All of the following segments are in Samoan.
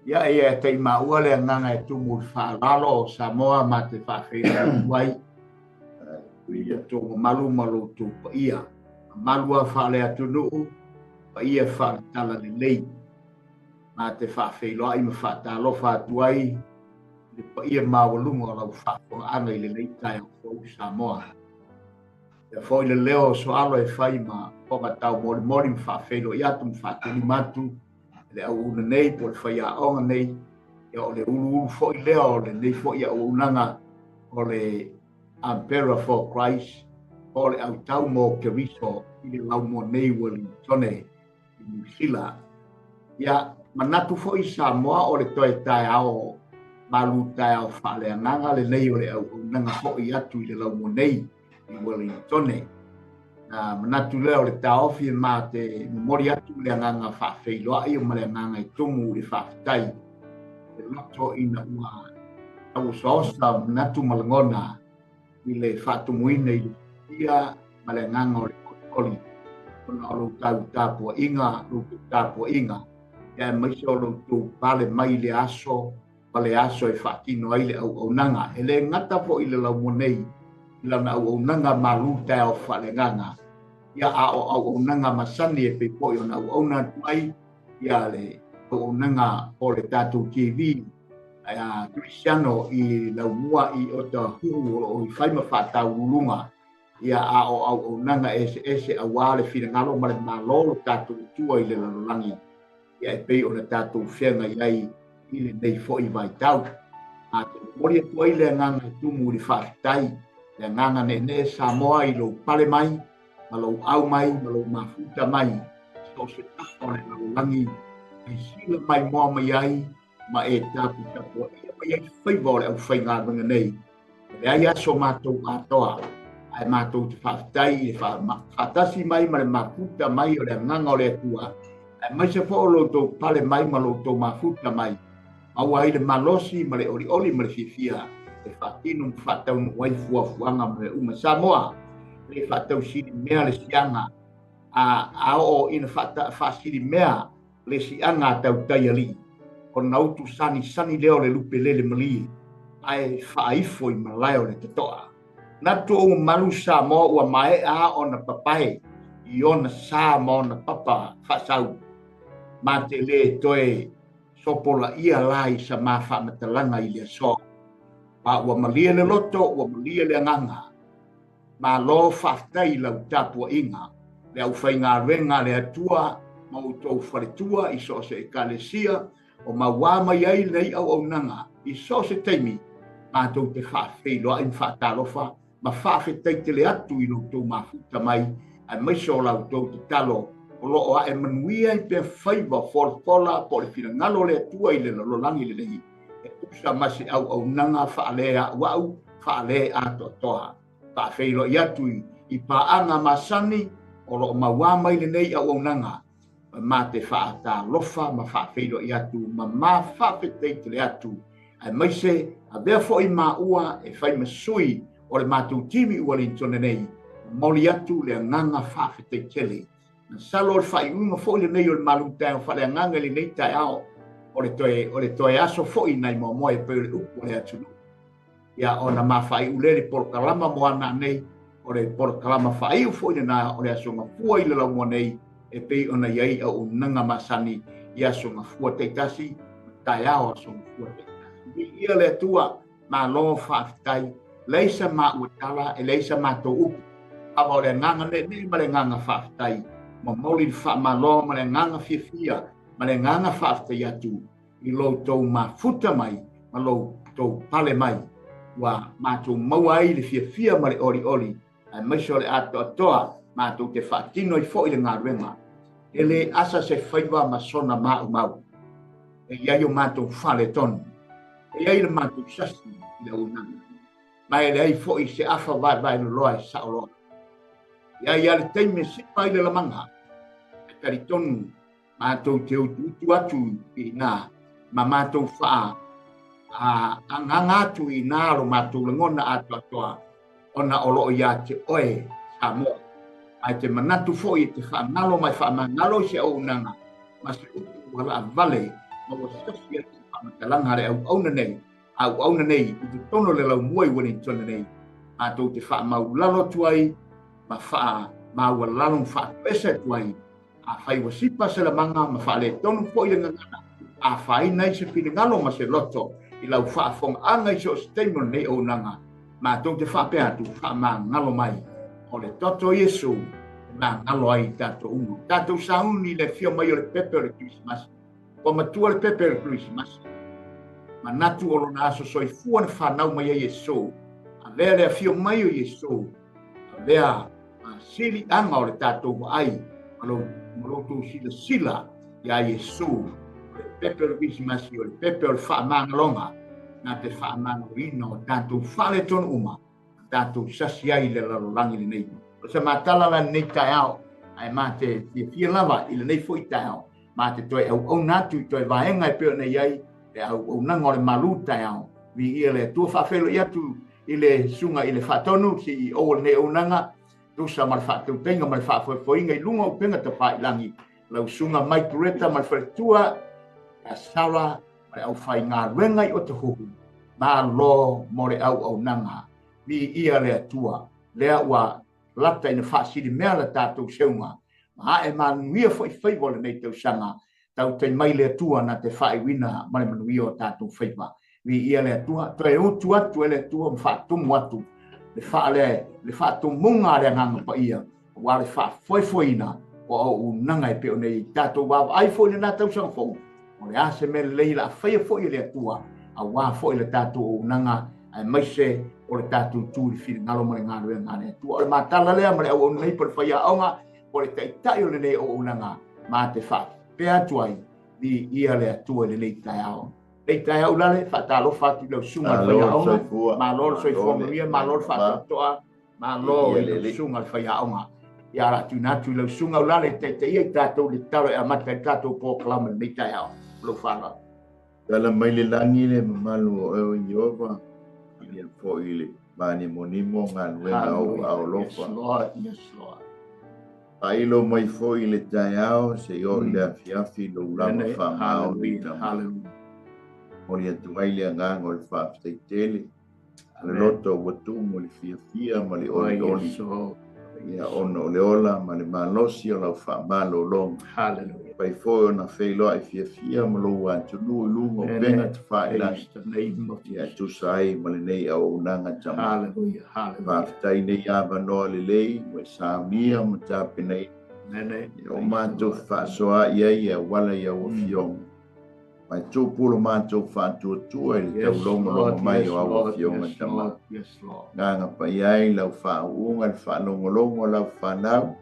Ia, e ia te i maua le agaga e tumu i le faaaloalo o Samoa ma te faafeiloai atu ai i lo outou mamalu ma lo outou paia. Mamalu lava faale-atunuu, paia faale-talalelei. Ma te faafeiloai ma faatalofa atu ai i le paia maualuga o lau faafofogaaga i lenei taeao fou Samoa. Ia foi le leo o Soalo e fai ma fofoga taumolimoli ma faafeiloai atu ma faatulima atu le auauna nei po o le faiaoga nei, ia o le uluulu foi lea o lenei foi auaunaga o le Umbrella for Christ po o le autau mo Keriso i le laumua nei Wellingtone i Niu Sila. Ia, manatu foi Samoa o le toe taeao malu taeao faaleagaga lenei o le auaunaga foi atu i le laumua nei i Wellingtone. Na manatu lea o le taofi e ma te momoli atu le agaga faafeiloai ma le agaga e tumu i le faafetai le loto ina ua tauosaosa manatu ma lagona i le faatumuina i le ia ma le agaga o le olioli ona o lou tau tapuaiga, lou tapuaiga, ia aemaise o lou tou pale mai i le aso ma le aso e faatino ai le auaunaga. E le gata foi i le laumua nei i lana auaunaga malu taeao faaleagaga, ia a o auaunaga masani e pei foi ona auauna atu ai ia le auaunaga o le tatou TV a Kerisiano i laumua i Otahuhu o lo o i fai ma faatauluuluga, ia a o auaunaga eseese aua le finagalo ma le Malo lo tatou Atua i le lalolagi, ia e pei ona tatou feagai ai i lenei foi vaitau. Ma te momoli atu ai le agaga e tumu i le faafetai, le agaga neenee Samoa i lou pale mai, ma lou au mai, ma lou mafuta mai, so o se tafa o le lalolagi, e sila maimoa mai ai, ma e taputapuaia mai ai faiva o le aufaigaluega nei. E leai aso matou atoa, ae matou te faafetai i le faatasi mai ma le mafuta mai o le agaga o le Atua, aemaise foi o lo outou pale mai ma lo outou mafuta mai, maua ai le malosi ma le olioli ma le fiafia e faatino ma faataunuu ai fuafuaga ma mea uma. Samoa, e le faatausili mea le siaga, a oo ina faasili mea le siaga a tautai alii, ona utu sanisani lea o le lupe lele malie, ae faaifo i malae o le totoa. Manatu ou mamalu Samoa ua maea ona papae i ona sa ma ona papa faasau, ma te le toe sopolaia la i sa ma faamatalaga i le aso. Ma ua malie le loto, ua malie le agaga. Malo faafetai i lau tapuaiga, le aufaigaluega a le Atua ma outou faletua i so o se ekalesia o mauā mai ai lenei auaunaga i so o se taimi, matou te faafeiloai ma faatalofa ma faafetai tele atu i lo outou mafuta mai, aemaise o la outou tatalo o lo o ae manuia ai pea faiva folafola po o le finagalo o le Atua i le lalolagi lenei, e tusa ma se auaunaga faale-a'ua'u, faale-atoatoa. Faafeiloai atu i paaga masani o lo o mauā mai lenei auaunaga, ma te faatalofa ma faafeiloai atu ma ma faafetai tele atu, aemaise avea foi maua e fai ma sui o le matou timi Uelintone nei, momoli atu le agaga faafetai tele. Masalo o le faaiuga foi lenei o le malu taeao faaleagaga i lenei taeao, o le toe aso foi nai moamoa e pei o le upu o le atunuu. Ia ona ma faaiu lea le polokalama mo ana nei, o le polokalama faaiu foi lena o le aso Gafua i le laumua nei, e pei ona i ai auaunaga masani i aso Gafua taitasi ma taeao aso Gafua taitasi. Viia le Atua, malo faafetai, leai sa maua tala, e leai sa matou upu, aua o le agaga neenee ma le agaga faafetai, momoli le faamalo ma le agaga fiafia ma le agaga faafetai atu i lo outou mafuta mai ma lo outou pale mai, ua matou maua ai le fiafia ma le olioli, aemaise o le atoatoa matou te faatino ai foi le galuega. E le asa se faiva ma sona maumau. E i ai o matou faletonu, e i ai le matou sasi i le auaunaga, ma e leai foi se afa vaevae loloa e saoloa. E i ai lava le taimi e sipa ai le lamaga, e talitonu matou te utuutu atu i ina ma matou faa agaga atu i ina lo matou lagona atoatoa ona o lo o ia te oe Samoa. Ae te manatu foi e te faagalo ma e faamagalo i se auaunaga ma se upu ua laavale ma ua sasi atu. Faamatalaga a le auauna nei, auauna nei i totonu o le laumua i Wellington nei, matou te faamaulalo atu ai ma faamaualalo ma faatoese atu ai. Afai ua sipa se lamaga ma faaletonu foi le gagana, afaina ai se finagalo ma se loto i lau faafogaaga i so o se taimi o lenei auaunaga, matou te faapea atu, faamagalo mai. O le toto o Iesu e magalo ai i tatou uma. Tatou sauni i le afio mai o le pepe o le Kerisimasi. Ua matua le pepe o le Kerisimasi. Manatu o lona aso soifua na fanau mai ai Iesu. Avea le afio mai o Iesu. Avea siliaga o le tatou vaai ma lo outou silasila iā Iesu. O le pepe o le Kerisimasi, o le pepe o le faamagaloga, na te faamagaloina o tatou faaletonu uma, tatou sasi ai i le lalolagi lenei. O se matala la lenei taeao, ae ma te fiafia lava i lenei foi taeao, ma te toe auauna atu i toe vaega e pei ona i ai le auaunaga o le malu taeao. Viia le Atua, faafeiloai atu i le susuga i le Faatonu, CEO o lenei auaunaga, tusa ma le faatautaiga ma le faafoefoeina i luga o upega tafailagi, lau susuga Mike Reta ma le faletua ia Sarah ma le aufaigaluega i Otahuhu. Malo mo le auaunaga. Viia le Atua, lea ua lata ina faasilimea le tatou seuga, ma ae manuia foi faiva o lenei tausaga. Tautai mai le Atua na te faaiuina ma le manuia o tatou faiva. Viia le Atua, toe utu atu e le Atua ma faatumu atu le faale le faatumuga a le Agaga Paia, aua le faafoefoeina o auaunaga e pei ona i ai. Tatou vaavaai foi i lena tausaga fou, o le a se mea lelei la faia foi e le Atua, aua foi le tatou auaunaga, aemaise o le tatou tu i le finagalo ma le galuega a le Atua. O le matala lea ma le auauna nei po o le faiaoga, po o le taitai o lenei auaunaga, ma te faapea atu ai, viia le Atua i lenei taeao. Lenei taeao ulale, faatalofa atu i lau susuga i le faiaoga, malo le soifua manuia, malo le faatoatoa, malo i lau susuga i le faiaoga. Ia la tuina atu i lau susuga ulale, taitaia i tatou le tatalo e amata ai le tatou polokalame lenei taeao. Lou faaaloalo. Tala mai le lagi le mamalu o oe o Ieova, ia foi le mānimonimo galuega o ou aolofa. Yes, Lord. Yes, Lord. Failo mai foi le taeao se i oo i le afiafi lou lava faamaoni. Hallelujah. Momoli atu ai le agaga o le faafetai tele. Le loto ua tumu le fiafia ma le olioli. Ia ona o le ola ma le malosi o lau faamalologa. Hallelujah. Pai foi ona feiloai fiafia ma lou atunuu i luga o upega tafailagi. Ia e tusa ai ma lenei auaunaga tama. Hallelujah. Hallelujah. Faafetai nei avanoa lelei ua e saunia ma tapenaina. Ia o matou fefaasoaai ai e auala i au afioga. Mai tupu lo matou faatuatua i le taulogologo mai o au afioga tama. Gaga paia ai lau faauuga le faalogologo a lau fanau.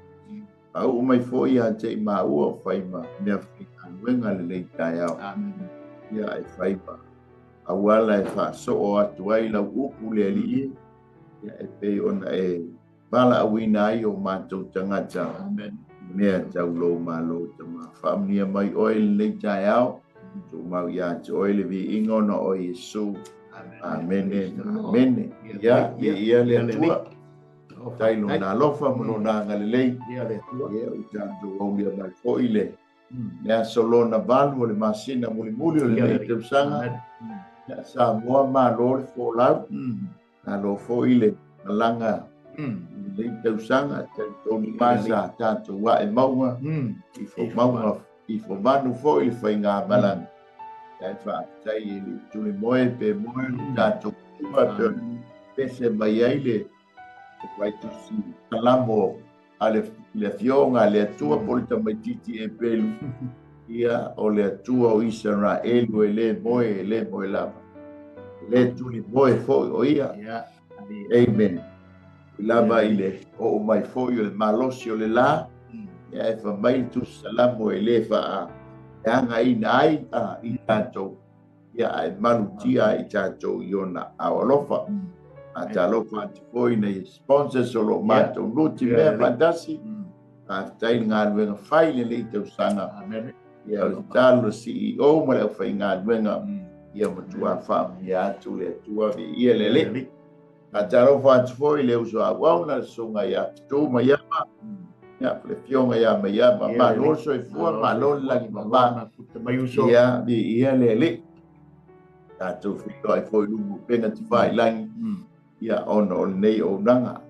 Faauu mai foi ia te i maua o fai ma mea faigaluega lenei taeao. Ia e fai ma auala e faasoo atu ai lau upu le Alii, ia e pei ona e valaauina ai o matou tagata. Mea tau lou malo tama. Faamanuia mai oe lenei taeao. Tumau ia te oe le viiga ona o Iesu. Amene. Amene. Ia, ia le Atua. Tai lona alofa ma lona agalelei. Ia le Atua. Ia o tatou aulia mai foi le le aso lona valu o le masina mulimuli o lenei tausaga. Ia Samoa malo le folau. Malo foi le malaga i lenei tausaga. Talitonu ma sa tatou ae mauga i fo mauga i fo manu foi le faiga malaga. Ia e faafetai i le tuli moe pe moe le tatou tua pe pese mai ai le faitusi kalamo a le afioga a le Atua po o le tamaitiiti e pelu. Ia o le Atua o Isaraelu e le moe, e le moe lava. E le tuli moe foi o ia. Amen. I lava i le oo mai foi o le malosi o le la, ia e fa mai le tusi salamo e le faa e againa ai i tatou. Ia ae malutia ai i tatou i ona ao alofa. A talofa atu foi nei sponsors o lo matou nuti mea faatasi. Faafetai le galuega fai lenei tausaga. Ia o le tatalo le CEO ma le aufaigaluega. Ia matua faamanuia atu le Atua viia le Alii. Faatalofa atu foi le uso auauna le susuga ia Fetu Maiava. Ia le afioga ia Maiava. Malo le soifua, malo le lagi mama. Ia viia le Alii. Tatou feiloai foi i luga o upega tafailagi, ia ona o lenei auaunaga.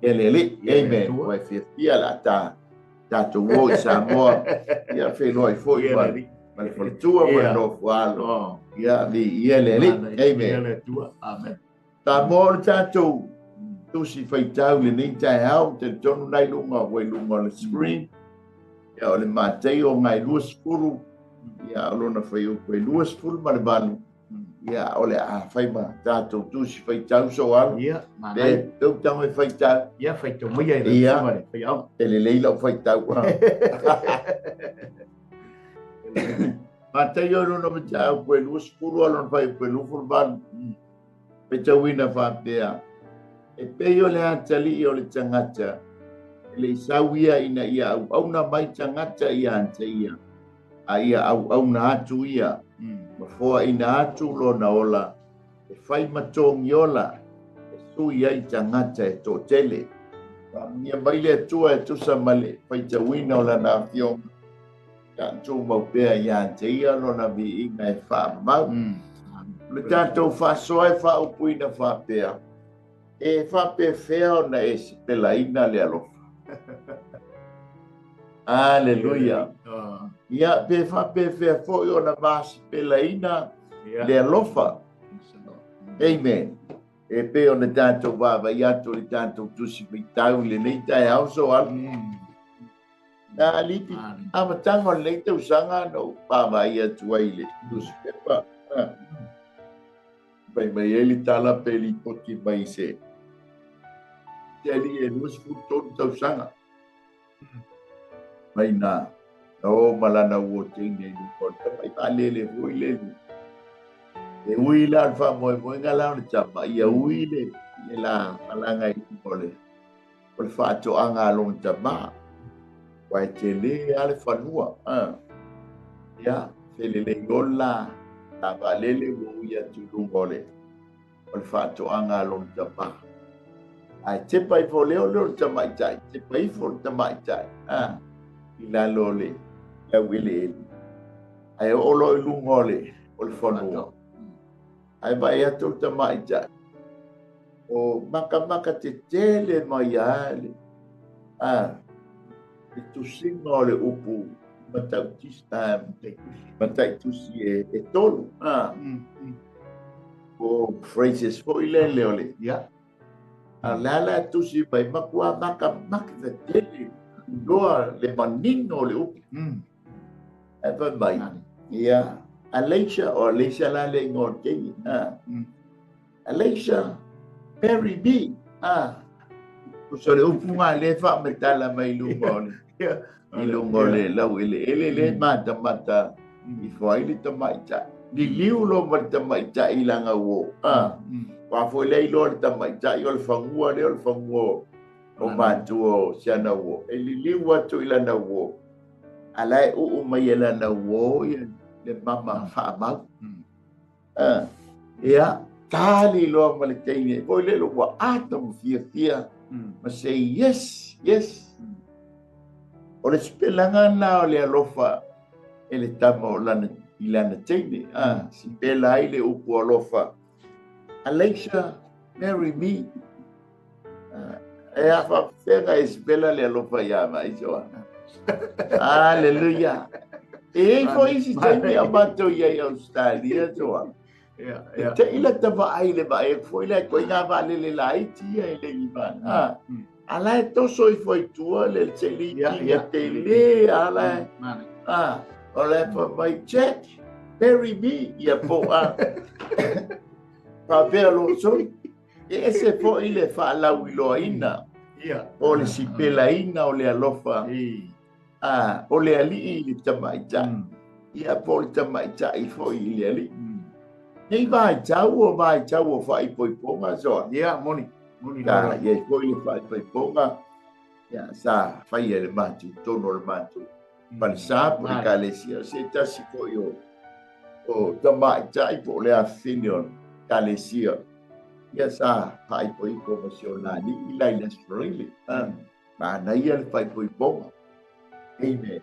E le Alii, amen. Ua e fiafia le a tatou o i Samoa, ia feiloai foi ma le faletua ma le nofoalo. Ia, viia le Alii, amen. Samoa o le tatou tusi faitau i lenei taeao, talitonu nai luga ua i luga o le screen. Ia o le Mataio o gai 20, ia o lona fuaiupu e 28, ia o le a fai ma tatou tusi faitau so alu. Ia, Pe manaia. Peu tago e faitau. Ia, faitau maia i lau susuga le faiaoga. E lelei lau faitau. Mataio lona mataupu e 20 a lona fuaiupu e 28. Faitauina faapea, e pei o le atalii o le tagata, e le i sau ia ina ia auauna mai tagata ia te ia, a ia auauna atu ia, ma foaina atu lona ola, e fai ma togi ola, e sui ai tagata e toatele. Faamanuia mai le Atua e tusa ma le faitauina o lana afioga, ia tumau pea ia te ia lona viiga e faamau. O le tatou faasoa e faaupuina faapea, e faapefea ona e sipelaina le alofa. Aleluia. Ia, pe faapefea foi ona masipelaina le alofa. Amen. E pei ona tatou vaavaai atu i le tatou tusi faitau i lenei taeao so alu. Na alipi amataga o lenei tausaga na ou vaavaai atu ai i le newspaper. Fai mai ai le tala pe lipoti mai se alii e 23 tausaga. Mai na o ma lana uo teine i luga o le tamai vaalele foi lele. E ui la o le faamoemoega la o le tama, ia ui le la malaga i luga o le faatoaga a lona tama. Ua e tele lava le fanua. Ia, felelei loa la la vaalele ua ui atu i luga o le faatoaga a lona tama. Ae tepa ifo lea o le tamaitai, tepa ifo le tamaitai, i lalo o le laueleele. Ae oo loa i luga o le fanua. Ae vaai atu le tamaitai, o makamaka tetele mai lava le tusiga o le upu mataitusi e tolu. O phrases foi lele o le. A le ala e tusi mai matua makamaka tetele loa le manino o le upu. Ae fai mai, ia, Aleisha, o Aleisha la le igoa o le teine. Aleisha, marry me. Tusa o le upu nga le faamatala mai luga o le i luga o le laueleele le matamata ifo ai le tamaitai. Liliu loa ma le tamaitai i lana uo. Ua foi lea iloa le tamaitai o le fagua lea o le fagua o matua o si ana uo. E liliu atu i lana uo. A la e uu mai e lana uo ia le mama faamau. Ia, tali loa ma le teine. Foi le ua ata ma fiafia. Ma say yes, yes. O le sipelaga la o le alofa e le tama o lana i lana teine. Sipela ai le upu alofa. Aleisha, marry me. E a faafefega e sipela le alofa ia mai soa. Aleluia. E i foi isi taimi a matou i ai Australia soa. E te ila ta vaai le vaai foi le koe ngā vaalele laiti ia e le i vana. Ala e toso i foi tua le teli ia te le ala e. O le fa mai Jack, marry me ia po a. Faapea lo soli. E ese foi le faalauiloaina. O le sipelaina o le alofa. O le alii i le tamaitai. Ia po o le tamaitai foi i le alii. Nei vaitau o vaitau o faaipoipoga soa. Ia, moni. Moni Sa lava. iai foi le faaipoipoga. Ia, sa faia e le matou totonu o le matou falesa po o le ekalesia. O se tasi foi o tamaitai po o le afafine o le ekalesia. Ia sa faaipoipo ma si ona alii la i le Aso Faraile. Manaia le faaipoipoga. Amen.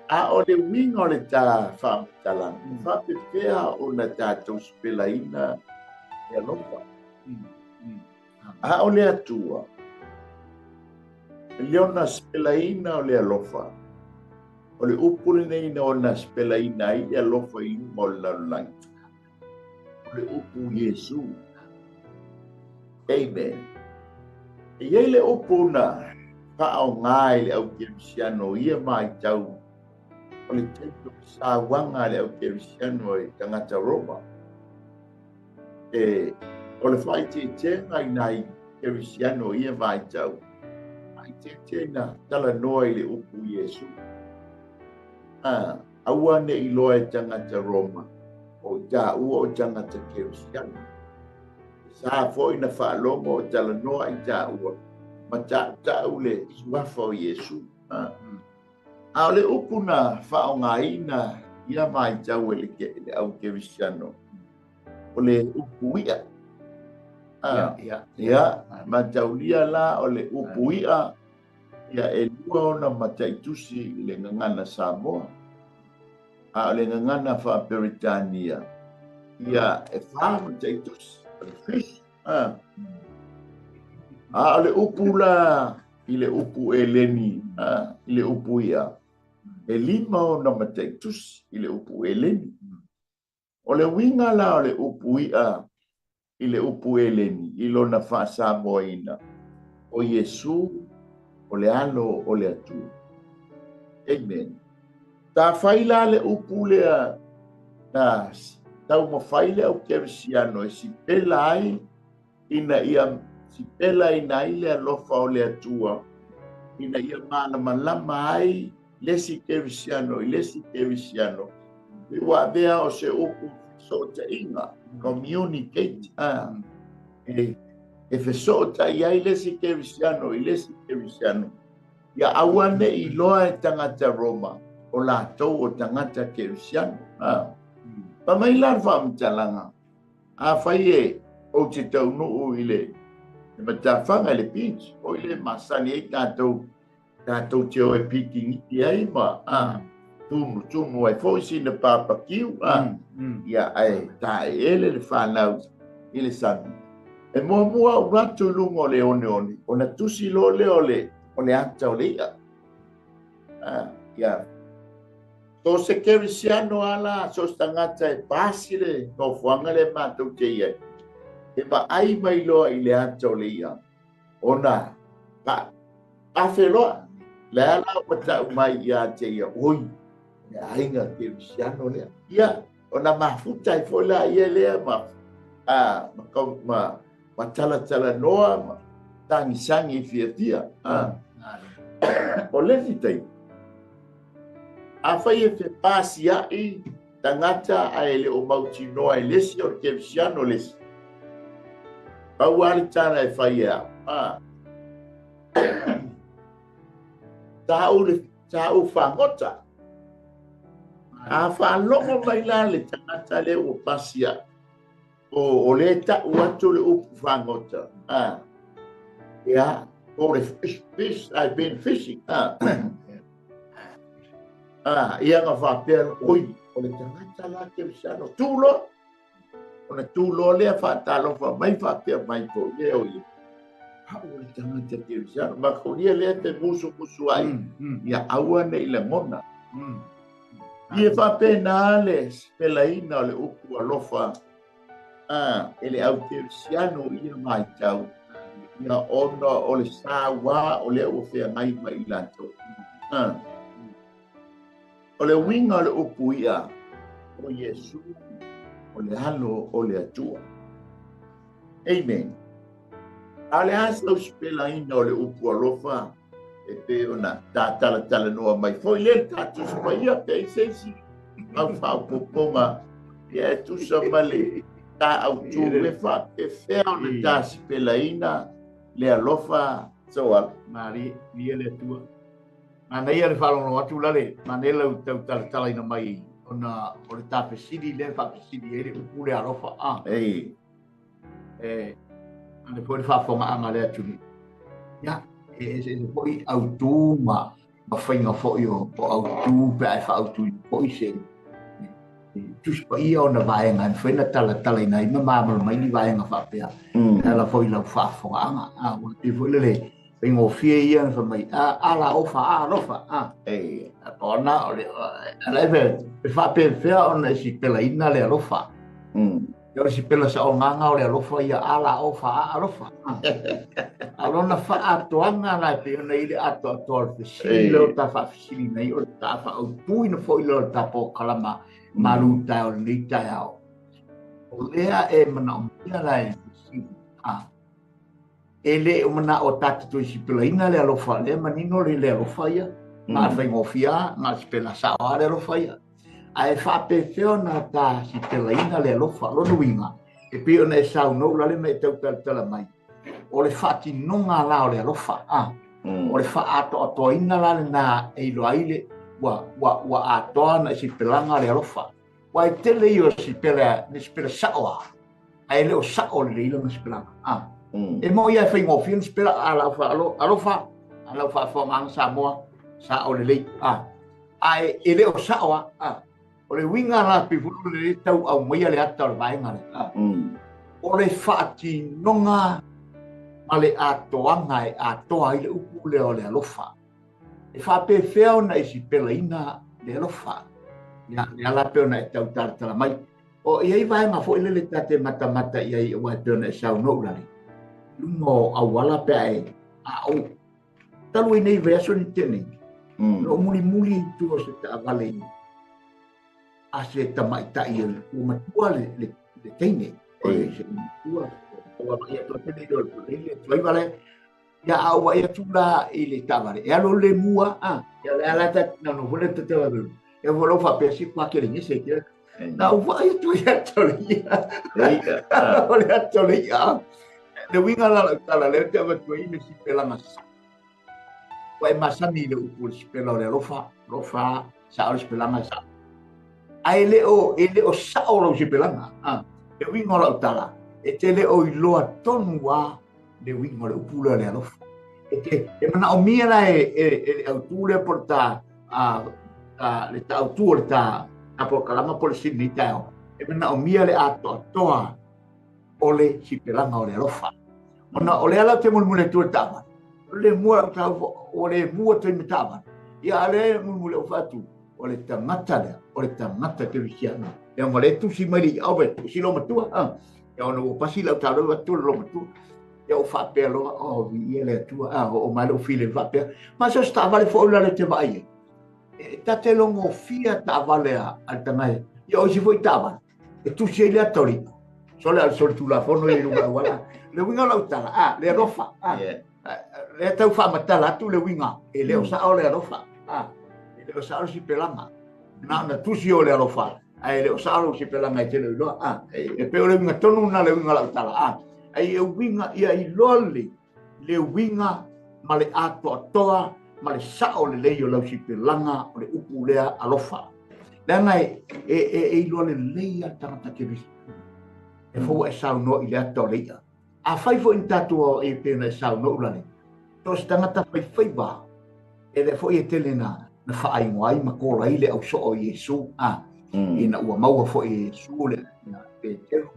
A o le uiga o le tā faamatalaga, faapefea ona tatou sipelaina le alofa. A o le Atua, le ona sipelaina o le alofa, o le upu lenei na ona sipelaina ai le alofa i luma o le lalolagi, o le upu Iesu. Amen. E i ai le upu na faaoga i le au kerisiano ia vaitau, o le taimi o le sauaga a le au kerisiano e tagata Roma. E o le faaeteetega i nai kerisiano ia vaitau, faaeteete na talanoa i le upu Iesu. Aua ne i loa e tagata Roma o i taua o tagata kerisiano. Sa foi na faalogo o talanoa i taua ma ta'uta'u le suafa o Iesu. A o le upu na faaaogaina ia vaitau e le au kerisiano, o le upu i'a. Ia, mataulia la o le upu i'a, ia e lua ona mataitusi i le gagana Samoa. A o le gagana faa-Peretania, ia e fa mataitusi, o le fish. A o le upu la i le upu eleni, i le upu ia, e lima ona mataitusi i le upu eleni. O le uiga la o le upu i'a i le upu eleni, i lona faasamoaina, o Iesu o le alo o le Atua. Amen. Tafai la le upu lea na taumafai le au kerisiano e sipela ai ina ia sipela ina ai le alofa o le Atua, ina ia malamalama ai le isi kerisiano i le isi kerisiano. Ua avea o se upu fesootaiga, communicate. E fesootai ai le isi kerisiano i le isi kerisiano. Ia aua ne i loa e tagata Roma o latou o tagata kerisiano. Pa mai la le faamatalaga, afai e ou te taunuu i le matafaga i le beach, o i le masani ai tatou te o e pikiniki ai ma tumu ai foi sina papakiu, ia ae taeele le fanau i le sami. E muamua ou atu i luga o le oneone, ona tusi loa lea o le ata o le i'a. Ia so se kerisiano ala, so se tagata e pasi le nofoaga le matou te i ai, e vaai mai loa i le ata o le i'a, ona afe loa, le ala ua ta'u mai ia te ia, oi, le aiga kerisiano lea. Ia, ona mafuta ai foi la ia lea ma talatalanoa ma tagisagi fiafia. O le isi taimi, afai e fepasia'i tagata ae le o mautinoa e le isi o le kerisiano le isi, pau lava le tala e fai e au. Ta'u fagota. A faalogo mai la le tagata lea ua pasia'i, o le ta'u atu le upu fagota. Ia, o le fish, I've been fishing. Ia na faapea, oi, o le tagata la kerisiano, tu loa. Ona tu loa lea faatalofa mai faapea mai po lea o ia. Au o le tagata kerisiano, makolia lea te musumusu ai, ia aua ne i lagona. Ia faapena le sipelaina o le upu alofa e le au kerisiano ia vaitau, ia ona o le sauā o lea ua feagai ma i latou. O le uiga o le upu i'a, o Iesu o le alo o le Atua. Amen. A o le a sau sipelaina o le upu alofa e pei ona tatalatalanoa mai foi le tatou sipaia pe i se isi au faaopoopoga, ia e tusa ma le ta autū e faapefea ona ta sipelaina le alofa soala. Mari, ia le Atua. Manaia le faalogo atu la le manaia lau tautalatalaina mai ona o le tafesili lea faafesili ai le upu le alofa. Ei. E ane foi le faafogaaga le atunuu. Ia, e ese foi autū ma Ma faiga foi o autū pe a e faaautuina foi se Tusi Paia ona vaega e mafai ona talatalaina ai ma malamalama ai ni vaega faapea e ala foi i lau faafofogaaga. A ua pei foi lele faigofie ia ona fai mai, a ala ofa, a alofa, a. Ona o le ala e faapefea ona e sipelaina le alofa. O le sipela saogaga o le alofa ia ala ofa, a alofa. A lona faatoaga la e pei ona i le atoatoa o le fesili lea o ta faafesili nei, o le ta faaautuina foi lea o le ta polokalama malu taeao o lenei taeao. O lea e manaomia la e fesili, a e le o manao ta te toe sipelaina le alofa, lea manino le alofa ia, na o le faigofie na o le sipela sao lava le alofa ia. Ae faapefea ona ta sipelaina le alofa, lona uiga, e pei ona e saunoa ulale ma e tau talatala mai, o le faatinoga la o le alofa, a o le faaatoatoaina la lena e iloa ai le ua atoa na sipelaga le alofa. Ua e tele ia o sipela, le sipela sao a, ae le o sao lelei lona sipelaga. A e mo ia e faigofie na sipela a lau alofa, a lau faafofogaaga Samoa, sao lelei, a ae e le o sao a, a o le uiga la pe foi o le tau aumaia le ata o le vaega lea, a o le faatinoga ma le atoaga e atoa ai le upu lea o le alofa. E faapefea ona e sipelaina le alofa. Ia, le ala pe ona e tau talatala mai. O i ai vaega foi lele ta te matamata i ai aua e pei ona e saunoa ulale. Luga o auala pe a e a o talu ai nei vaiaso ni te nei. No mulimuli i tua o se taavale i a se tamaitai e ua matua le teine. O le se matua. Ua mai atu te nei o le tuaiva le. Ia a ua ia atu la i le taavale. E alo le mua a. Ia le ala ta na no vole te te la. E vo lo fa pe si kwa ke le ngese ke. Na ua ia tu ia to le ia. O le ato le ia. Le uiga la lau tala lea ou te avatu ai le sipelaga ua e masani i le upu o le sipela o le alofa, alofa, sao le sipelaga sao. Ae le o, e le o sao lau sipelaga. A, le uiga o lau tala, e te le o iloa tonu lava le uiga o le upu lea o le alofa. E te, e manaomia la e, e, e le autū lea po o le ta, a, a, le ta autū o le ta, ta polokalama po o le sini taeao, e manaomia le atoatoa o le sipelaga o le alofa. Ona o le ala ou te mulimuli atu i le taavale, o le mua lau tau, o le mua taimi taavale. Ia a le mulimuli au faatu, o le tagata lea, o le tagata kerisiano. Ia ma le tusi mai le iau e tusi lo matua. Ah. Ia ona ua pasi lau taavale atu le lo matua. Ia o faapea loa, oh, viia le Atua, ah, o mai lou file faapea. Ma so se taavale foi la le te vaai ai. E ta te logofia taavale a le tagata. Ia o isi foi taavale. E tusi ai le ata o le i'a. Sole a le solitulafono ia i luga auala. Le uiga o lau tala, a, le alofa, a. Lea tau faamatala atu le uiga, e le o sao le alofa, a. E le o sao le sipelaga. Na ona tusi o le alofa, ae le o sao lou sipelaga e te le o iloa, a. E pei o le uiga tonu lena le uiga o lau tala, a. Ai e uiga ia iloa lelei le uiga ma le atoatoa ma le sao lelei o lau sipelaga o le upu lea alofa. Leaga e, e, e, e iloa lelei lava le tagata Keriso. E fou e saunoa i le ata o le i'a. Afai foi ni tatou e pei ona e saunoa ulale, so o se tagata faifaiva, e lea foi e tele na, na faaigoa ai ma kola ai le ausoo o Iesu, a, ina ua maua foi e Iesu le, ia Peteru,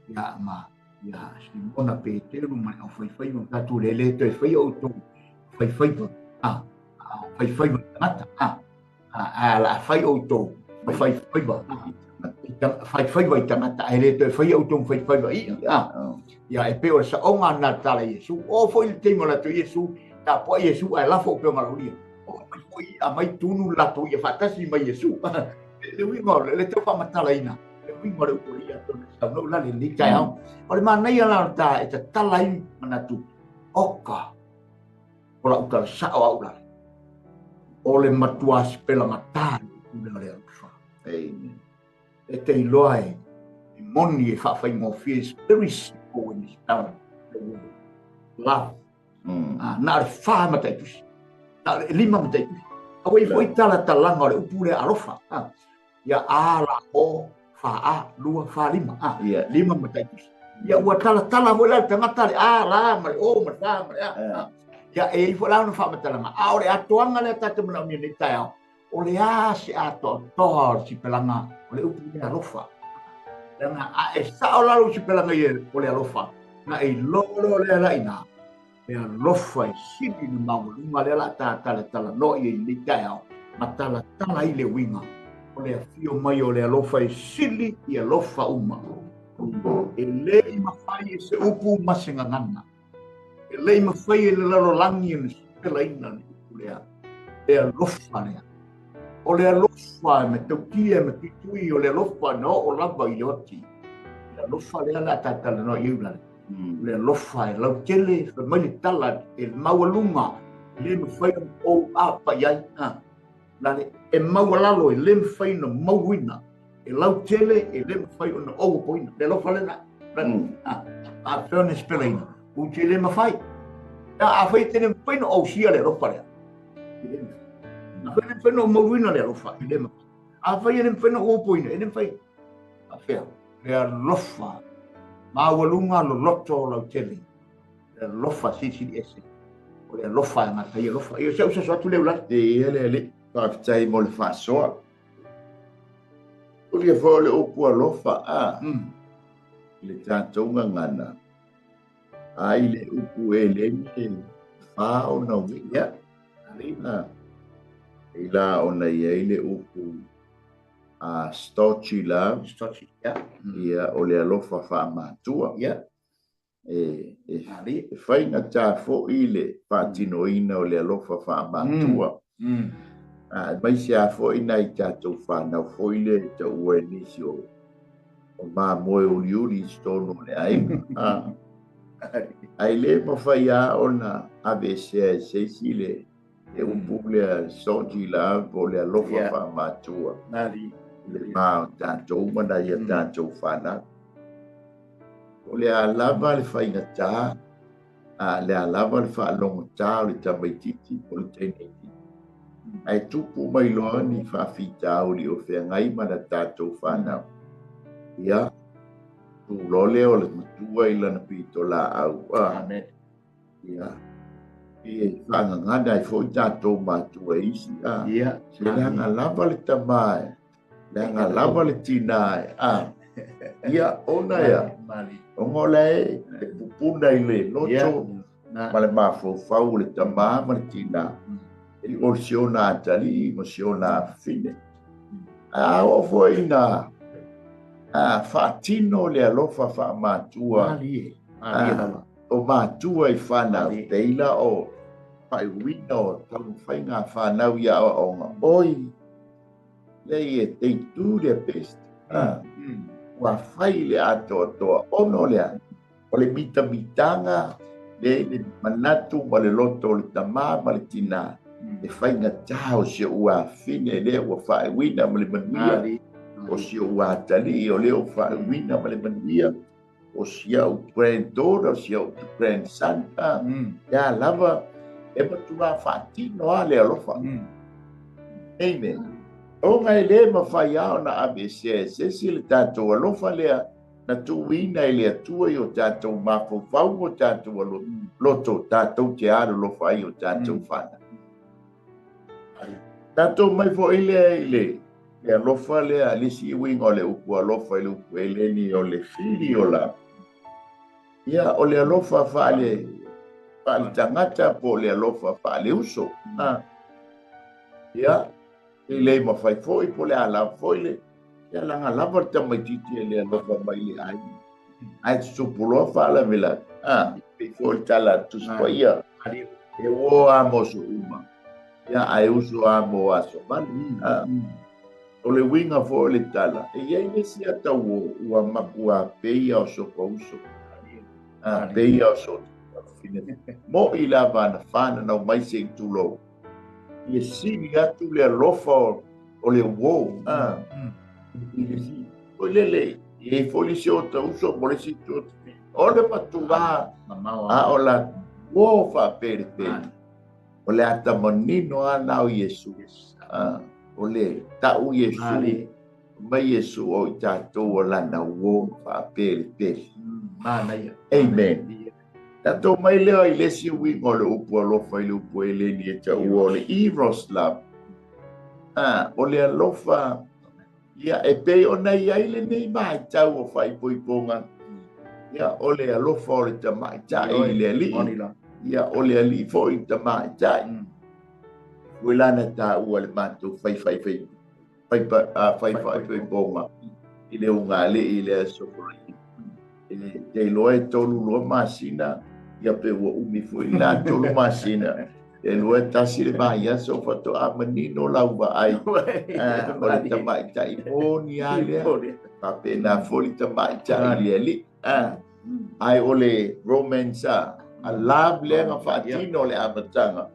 ia ma, ia Simona Peteru ma le aufaifaiva, ma tatou le le toe faia outou faifaiva, a, faifaiva tagata, a, a la fai outou ma faifaiva, faifaiva i tagata, ae le toe faia outou ma faifaiva i'a, a. Ia e pei o le saoga lena le tala i Iesu. O foi le taimi o latou Iesu, tapuai Iesu ae lafo upega laulia. O mai foi i'a mai tunu le latou i'a faatasi ma Iesu. Le uiga o le tau faamatalaina, le uiga o le upu o le i'a atonu e saunoa ulale i lenei taeao. O le manaia la o le ta e tatala ai manatu, oka, o lau tala sao au ulale. O le matua sipelagata le upu lea o le alofa. Amen. E te iloa e moni e faafaigofie, it's very simple when you spell the word love. Ah, na o le fa mataitusi. Na o le lima mataitusi. Aua i foi talatalaga o le upu lea alofa. Ah, ia a la o fa a lua fa lima. Ah, lima mataitusi. Ia ua talatala foi la le tagata le a la ma le o ma le fa ma le a. Ah. Ia e i fo la ona faamatalaga a o le atoaga lea tatou manaomia nei taeao o le a se atoatoa o le sipelaga o le upu le alofa. Leaga a e sao lalo sipelaga ia o le alofa, na e iloa loa lea la ina, le alofa e sili na maualuga lea la ta talatala noa ia i nei taeao, ma talatala i le uiga o le afio mai o le alofa e sili i alofa uma. E le i mafai e se upu ma se gagana. E le i mafai e le lalolagi e na sipelaina le upu lea. Le alofa lea. O le alofa e matautia e matuitui o le alofa na oo lava i le oti. Le alofa lea la tatalanoa i ulale. Le alofa e lautele fai mai le tala e maualuga le mafai ona ou apa i ai. Lale e maualalo e le mafai ona mauina. E lautele e le mafai ona ou apoina. Le alofa lena. A fea ona sipelaina. U te le mafai. A fai te le mafai ona ou sia le alofa lea. E le mafai. A fai le mafai ona ou mauina le alofa. E le mafai. A fai e le mafai ona ou apoina. E le mafai. A fea. Le alofa. Maualuga loloto o lautele. Le alofa silisili ese. O le alofa e gata i alofa. Ia se usa atu le ulale. E ia le alii, faafetai mo le faasoa. O le foi o le upu alofa a i le tatou gagana. A i le upu e leni e fa ona uiga. Ia. E la ona i ai le upu a storge love. Storge, ia. Ia o le alofa faamatua. Ia. E faigata foi le faatinoina o le alofa faamatua. Mai se a foi nai tatou whanau foi le taua e nisi o mamoe uliuli i totonu o le aiga. Ai le mafai a ona avesea e se isi le upu lea storge love o le alofa faamatua. Le ma o tatou ma nai a tatou whanau. O le a lava le faigata, le a lava le whaalongota o le tamaititi o le teineti. Ai tupu mai loa ni faafitauli o feagai ma na tatou whanau. Ia, tū lea o le matua i lana pito laau. Amen. Ia, e whaangangana ai foi tatou matua isi. Ia. Se leaga lava le tama e, leaga lava le tina e. Ia, ona ia. Onga o le e pupuna i le loto ma le mafaufau o le tama ma le tina. E o si ona atalii ma si ona afafine. A oo foi ina faatino le alofa faamatua o matua i whanau. Teila o whaiuina o taumafaiga whanau ia aoaoga. Oi, lei e they do their best. Ua fai le atoatoa ono lea. O le mitamitanga le manatu ma le loto o le tama ma le tina. E faigata o si ou afine lea ua faaiuina ma le manuia. O si ou atalii o lea ua faaiuina ma le manuia. O si au granddaughter, o si au grandson. Ia lava e matua faatino a le alofa. Amen. Onga e le mafai a ona avesea e se isi le tatou alofa lea na tuuina i le Atua i o tatou mafaufau o tatou loto tatou te alolofa ai o tatou whanau. Tatou mai foi lea i le alofa lea, le isi uiga o le upu alofa i le upu eleni o le fili o la. Ia, o le alofa faale tagata po o le alofa faale uso. Ia, e le mafai foi po le ala foi le ia laga lava le tamaititi e le alofa mai le aiga. Ae tutupu loa faalavelave. Pei foi le tala a le Tusi Paia. E uo a mo so uma. Ia, ae uso a mo aso vale. O le uiga foi o le tala, e iai le isi atauo ua makua peia o soka uso. Peia o so fine. Mo i lava na whananau mai se i tulou. Ia sili atu le alofa o le uo. O lele, e foi le se o ta uso mo le si tu. O le matua a o la uo whaapere pere. O le ata manino a nao Iesu. O le tau Iesu. Mai Iesu o i tātou o lana uo whaapere pere. Amen. Tatou mai lea i le isi uiga o le upu alofa i le upu Eleni e taua o le eros love. O le alofa, ia, e pei ona i ai lenei vaitau o faaipoipoga, ia, o le alofa o le tamaitai i le alii, ia, o le alii foi i le tamaitai. Ua lana taua le matou faifaaipoipoga i le ugalii i le aso Faraile. E te iloa e 3 masina, ia pe ua umi foi la 3 masina. E lua e tasi le vaiaso faatoa manino lau vaai. O le tamaitai moni a lea. Faapena foi le tamaitai i le alii. Ai o le romance a love lea na faatino o le amataga.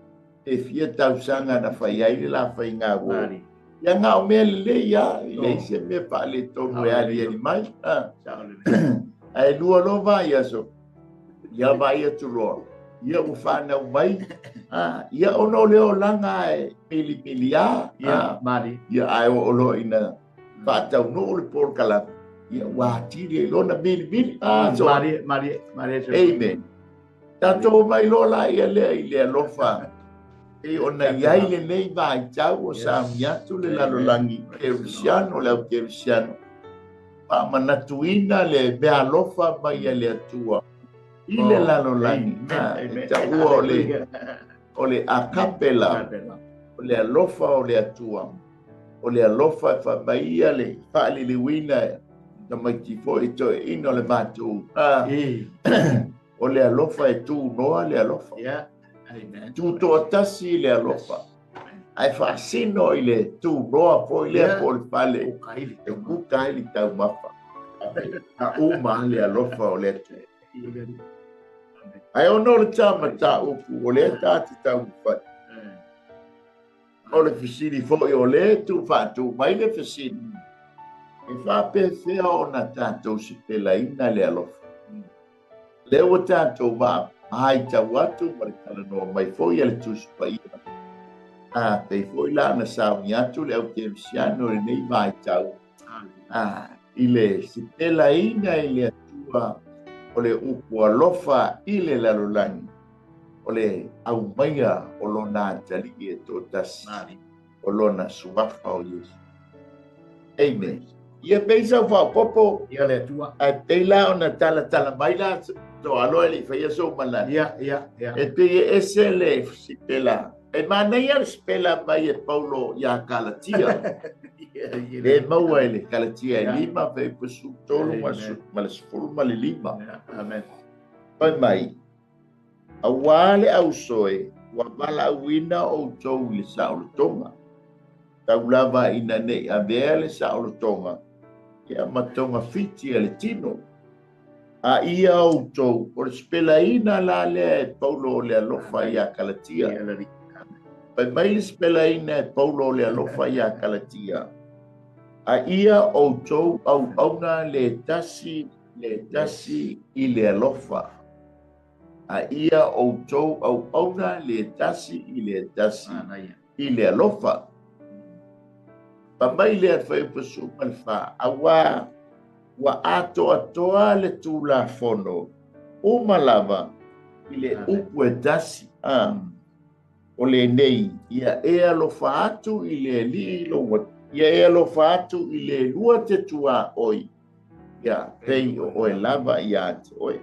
E fia tausaga na fai ai le la faiga uo. Ia ngā o mea lelei ia, i le isi mea faaletonu e aliali mai. Ae lua loa vaiaso, ia vaai atu loa, ia ua whanau mai, ia ona o le olaga e milimili a, ia ae o loa ina faataunuu le polokalame, ia ua atili ai loa na milimili. Amen. Tatou mai loa la ia lea i le alofa, e ona i ai lenei vaitau o sauni atu le lalolagi kerisiano, le au kerisiano, faamanatuina le mea alofa mai a le Atua i le lalolagi. E taua o le agape love, o le alofa o le Atua, o le alofa e faamaia le faaliliuina tamaiti foi toeaina o le matou. O le alofa e tunoa le alofa. Tutoatasi le alofa. Ae faasino i le tunoa foi lea po o le fale e kuka ai le taumafa. A uma le alofa o le Atua. Ae ona o le tamataupu o lea ta te taumafai. O le fesili foi o lea tuufaatu mai le fesili. E faapefea ona tatou sipelaina le alofa. Lea ua tatou vaitau atu ma le talanoa mai foi a le Tusi Paia. Pei foi la na sauni atu le au kerisiano i lenei vaitau. I le sipelaina i le Atua o le upu alofa i le lalolagi, o le aumaia o lona atalii e toatasi, o lona suafa o Iesu. Amen. Ia pei sau faapopo, Ia le Atua. Ae pei la ona talatala mai la toalo e le i faia sou manatu. Ia. E pei e ese le sipela. E manaia le sipela mai e Paulo ia Galatia. Le maua e le Galatia e 5, pe pusu 3, ma le 10 ma le 5. Amen. Fai mai, auā le ausoe, ua valaauina outou i le saolotoga. Taulava ina nei avea le saolotoga, ia ma togafiti a le tino. A ia outou, o le sipelaina la lea e Paulo o le alofa ia Galatia. Fai mai le sipelaina e Paulo o le alofa ia Galatia. A ia outou auauna le tasi i le alofa. A ia outou auauna le tasi i le tasi i le alofa. Fai mai le fuaiupu 14, auā ua atoatoa le Tulafono uma lava i le upu e tasi. O lenei, ia e alofa atu i le alii lou, ia e alofa atu i le lua te tuaoi, ia pei o oe lava ia te oe.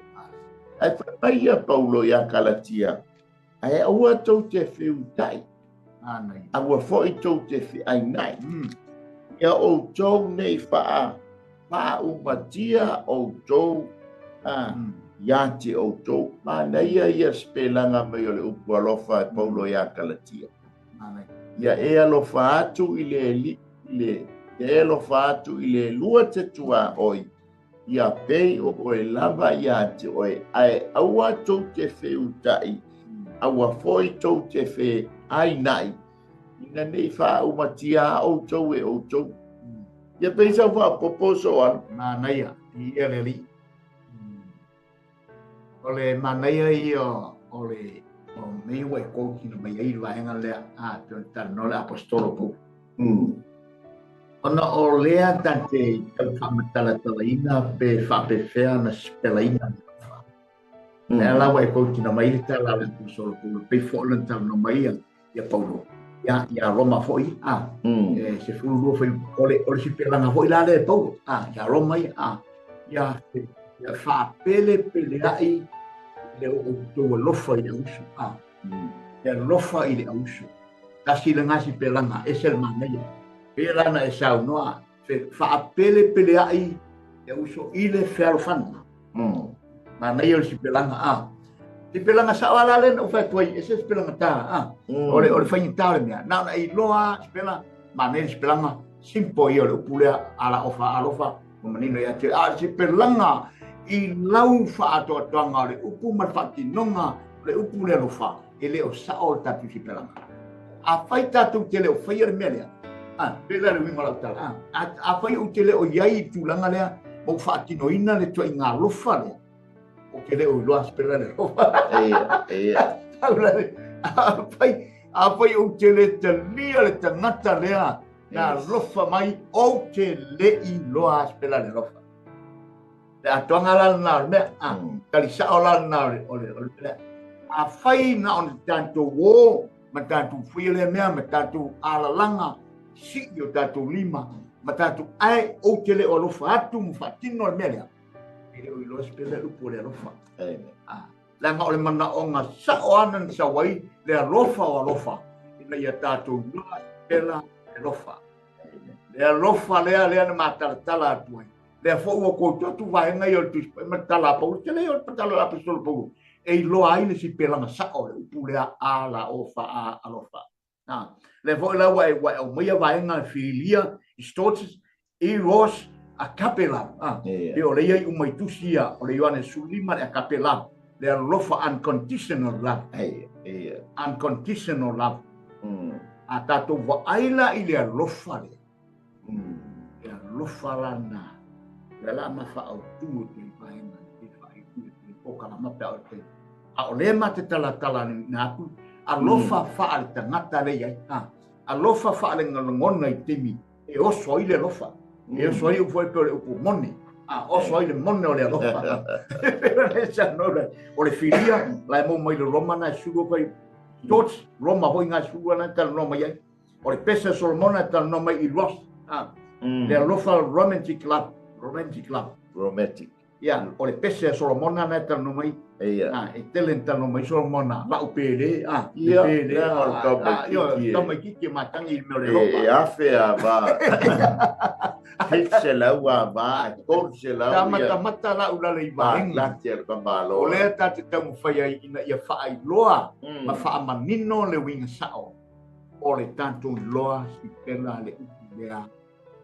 Ae fai mai ia Paulo ia Galatia, ae aua tou te feutai, aua foi tou te feainai. Ia outou nei faaumatia outou ia te outou. Manaia ia sipelaga mai o le upu alofa e Paulo ia Galatia. Ia e alofa atu i le ia e alofa atu i le lua te tuaoi, ia pei o oe lava ia te oe, ae aua tou te feutai, aua foi tou te feainai, ina nei faaumatia outou e outou. Ia pei sau faapopo so alo. Manaia, ia le alii. O le manaia ia o le o mei ua e kōkina mai ai le vaega lea, pe o le talanoa le apostolo Paulo. Ona o lea tate tau faamatalatalaina pe faapefea na sipelaina. Lea la ua e koutina mai le tala a le aposolo Paulo, pei foi o lana talanoa mai ia ia Paulo, ia ia Roma foi, a, e 12 fuaiupu, o le sipelaga foi la lea e Paulo, a, ia Roma ia, a, ia, ia faapelepeleai le outou alofa i le auuso, a, le alofa i le auuso. Tasi lena sipelaga, ese le manaia. Pei la ona e saunoa, faapelepeleai le auuso i le fealofani. Manaia o le sipelaga, a. Sipelaga sao lava la lea na ou fai atu ai, ese sipelaga ta, a. O le faigata o le mea, na ona e iloa sipela, manaia le sipelaga, simple ia o le upu lea, ala ofa, alofa, ua manino ia te oe. A o le sipelaga i lau faaatoatoaga o le upu ma le faatinoga o le upu lea alofa, e le o sao le tatou sipelaga. Afai tatou te le o faia le mea lea, a, pei la le uiga o lau tala, a, afai ou te le o i ai i le tulaga lea, ma ou faatinoina le ituaiga alofa lea, ou te le o iloa sipela le alofa. Ia, ia. Afai, afai ou te le talia le tagata lea na alofa mai, ou te le iloa sipela le alofa. Le atoaga la lena o le mea, a, tali sao la lena o le mea. Afai na o le tatou o ma tatou faia lea mea, ma tatou alalaga sii o tatou lima, ma tatou ae ou te le o alofa atu ma faatino le mea lea, e le o iloa se pele upu o le alofa. Amen. A, leaga o le manaoga sao ana na sau ai le alofa o alofa, ina ia tatou iloa pela le alofa. Le alofa lea lea na matalatala atu ai. Lea foi ua koutou atu vaega ia o le Tusi Paia ma le tala a Paulo, tele ia o le tala a le Aposetolo Paulo, e iloa ai le sipelaga sao o le upu lea a la o fa a alofa. A, lea foi la ua e ua e aumaia vaega e filia, Stoltz, Eros, Agape love. A, Yeah. pe o le ia i uma i tusi ia, o le Ioane 15 le Agape love, le alofa unconditional love. Eia, eia. Unconditional love. A tatou vaai la i le alofa lea, E alofa la na, lea la ma faautu o te vaega i te faaitu i te pokalama pe a o te. A o lea ma te talatala ni na atu, alofa wha le tangata le iai. Ha. Alofa wha le ngalongona i timi, e oso ai le alofa. E oso ai upu ai pe o le upu moni. A oso ai le mone o le alofa. Pe sa no le, o le filia, la e mo mai le Roma na e sulu kai, George, Roma hoi ngā sulu ana e talanoa mai ai. O le pese a Solomona e talanoa mai i Ross, a, le alofa romantic love, romantic love. Romantic. Ia, o le pese a Solomona na e talanoa mai, Ia. a, e tele na talanoa mai Solomona, lau pele, a, le Ia, pele, lea o le a, tamaititi a, ia, e. tamaititi e matangi i le mea o le E, alofa. e afe a va. 700 a va, e 300 Ta ia. matamata lau lale i Ma vaega. lati a le tamaloa. O lea ta te taumafai ai ina ia faailoa ma faamanino le uiga sao o le tatou iloa sipela le upu lea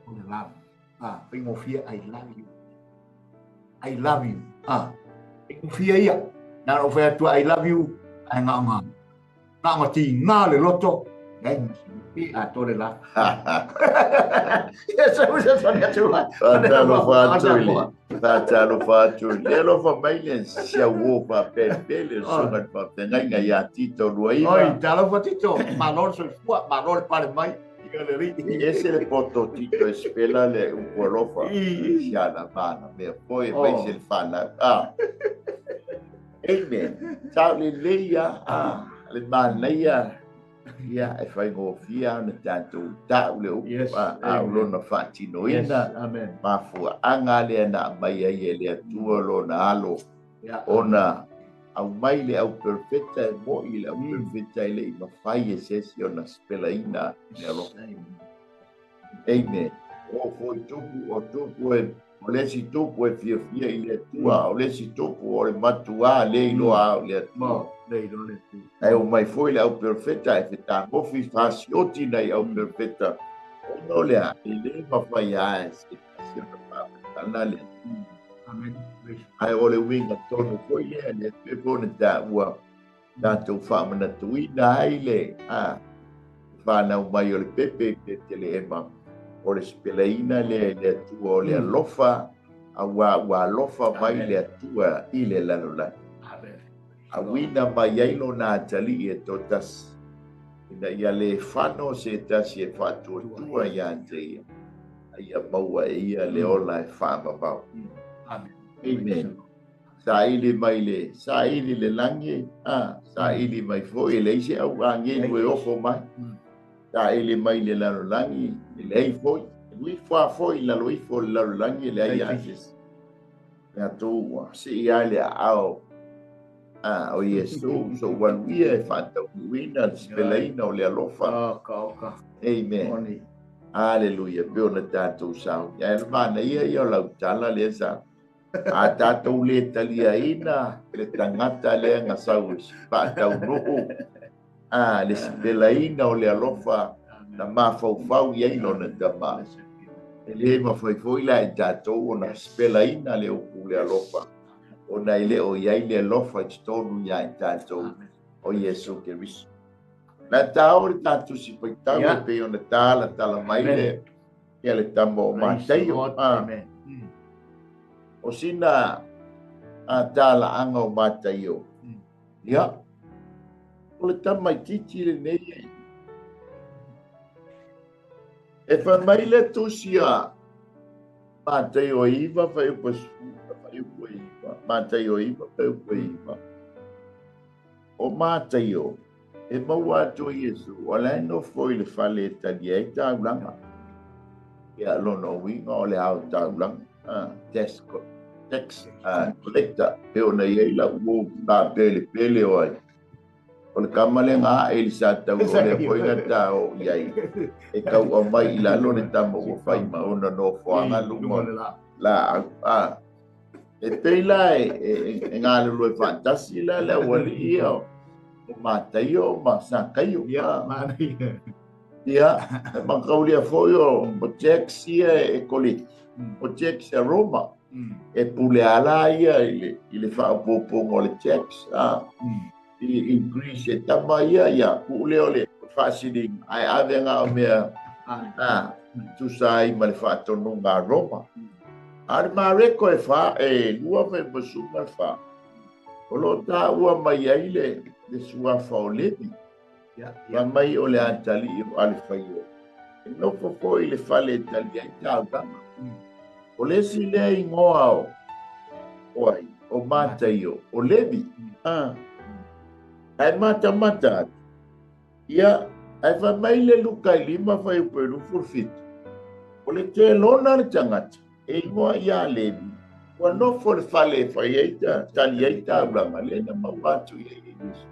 o le love. A, faigofie I love you. I love you. A, faigofie ia. Na ona ou fai atu I love you, ae gaoga. Gaoga tiga le loto, leai ma se mea. A tole la. Ia, sa usa sa ni atu la. Faatalofa atu i le faatalofa atu i le alofa mai le siauo faapelepele le susuga i le faafeagaiga ia Tito Luaiva. Oi, talofa Tito, malo le soifua, malo le pale mai. Ia le alii. E ese le poto Tito e sipela le upu alofa. Siala mana mea foi e maise le whanau. Ah. Amen. Sao le leia, ah, le manaia, ia, e whaingofia ona tātou tāu le upu, Yes, a, a amen. lona whaatinoina. Yes, amen. Mafuaanga lea na mai ai e le Atua lona alo. Yeah. Ona au mai le au perfecta e moi le au perfecta e le i mawhai e sesi ona spelaina le alofa. Amen. O foi tupu, o tupu e, o le si tupu e fia fia i le Atua, o le si tupu o le matua le iloa au le Atua. Mo, le iloa le Atua. Ae o mai foi le au perfecta e fetagofi fasioti nei au perfecta. Ona o le a, e le mawhai a e se tasi ona whapetana le Atua. Amen. Ae o le uiga tonu foi lea, le Atua e pona tāua, tātou whaamanatuina ai le, a, whanau mai o le pepe i Petelehema, o le spelaina le, le Atua o le alofa, a ua, ua alofa mai Amen. le Atua i le lalolagi. Amen. A uina mai ai lona atalii e tōtasi. Ina ia le whano se tasi e whaatuatua ia te ia. A ia maua e ia le ola e whaamamau. Amen. Amen. Saili mai le saili le lagi, saili mai foi e leai se au agelu e ofo mai. Saili mai le lalolagi, e leai foi. E uifo lava foi i lalo ifo o le lalolagi e leai lava se isi. Tatou ua sii lava le aao o Iesu soualuia e faataunuuina le sipelaina o le alofa. Amen. Aleluia, pe ona tatou sauni. Ae le manaia ia o lau tala lea sa. A tatou le taliaina le tagata lea na sau e faataunuu le sipelaina o le alofa na mafaufau i ai lona tama. E le mafai foi la i tatou ona sipelaina le upu le alofa, ona e le o i ai le alofa i totonu ia i tatou o Iesu Keriso. Na tāo le tātou si paitau e pei ona tāla tala mai le ia le tama o Mataio. O sina a tālaaga o Mataio. Ia, o le tamaitiiti lenei e fai mai le tusi a Mataio 9 fuaiupu 9, Mataio 9 fuaiupu 9. O Mataio e maua atu e Iesu, o la e nofo i le fale e talia ai taulaga. Ia lona uiga o le ao taulaga. Tax collector, pe ona i ai lau uo fapelepele o ai. O le kama le ngā e le sa tau o le foi na tā o i ai. E tau au mai i lalo le tama ua whai ma ona nofoaga luma la au. E pei la e ngā lulu e whaatasi la le awali ia o Mataio ma Sakaio. Ia, e makaulia foi o tax ia e koleki. O tax a Roma. E pule ala ia i le whaopoponga o le tax. I Greece e tama ia ia ku'ule o le faasiliga ae ave ga o mea tusa ai ma le faatonuga a Roma. A le Mareko e fa e lua ma e masuga le fa o loo taua mai ai le suafa o Levi. Fa mai o le atalii o Alefaio e nofo foi i le fale e tali ai taulaga. O le isi lea igoa o ai o Mataio o Levi. Ae matamata atu. Ia, ae fai mai le Luka i 5 fuaiupu e 27. O le telona le tagata e igoa ia Levi, ua nofo le fale e fai ai tali ai taulaga lea na maua atu i ai e Iesu.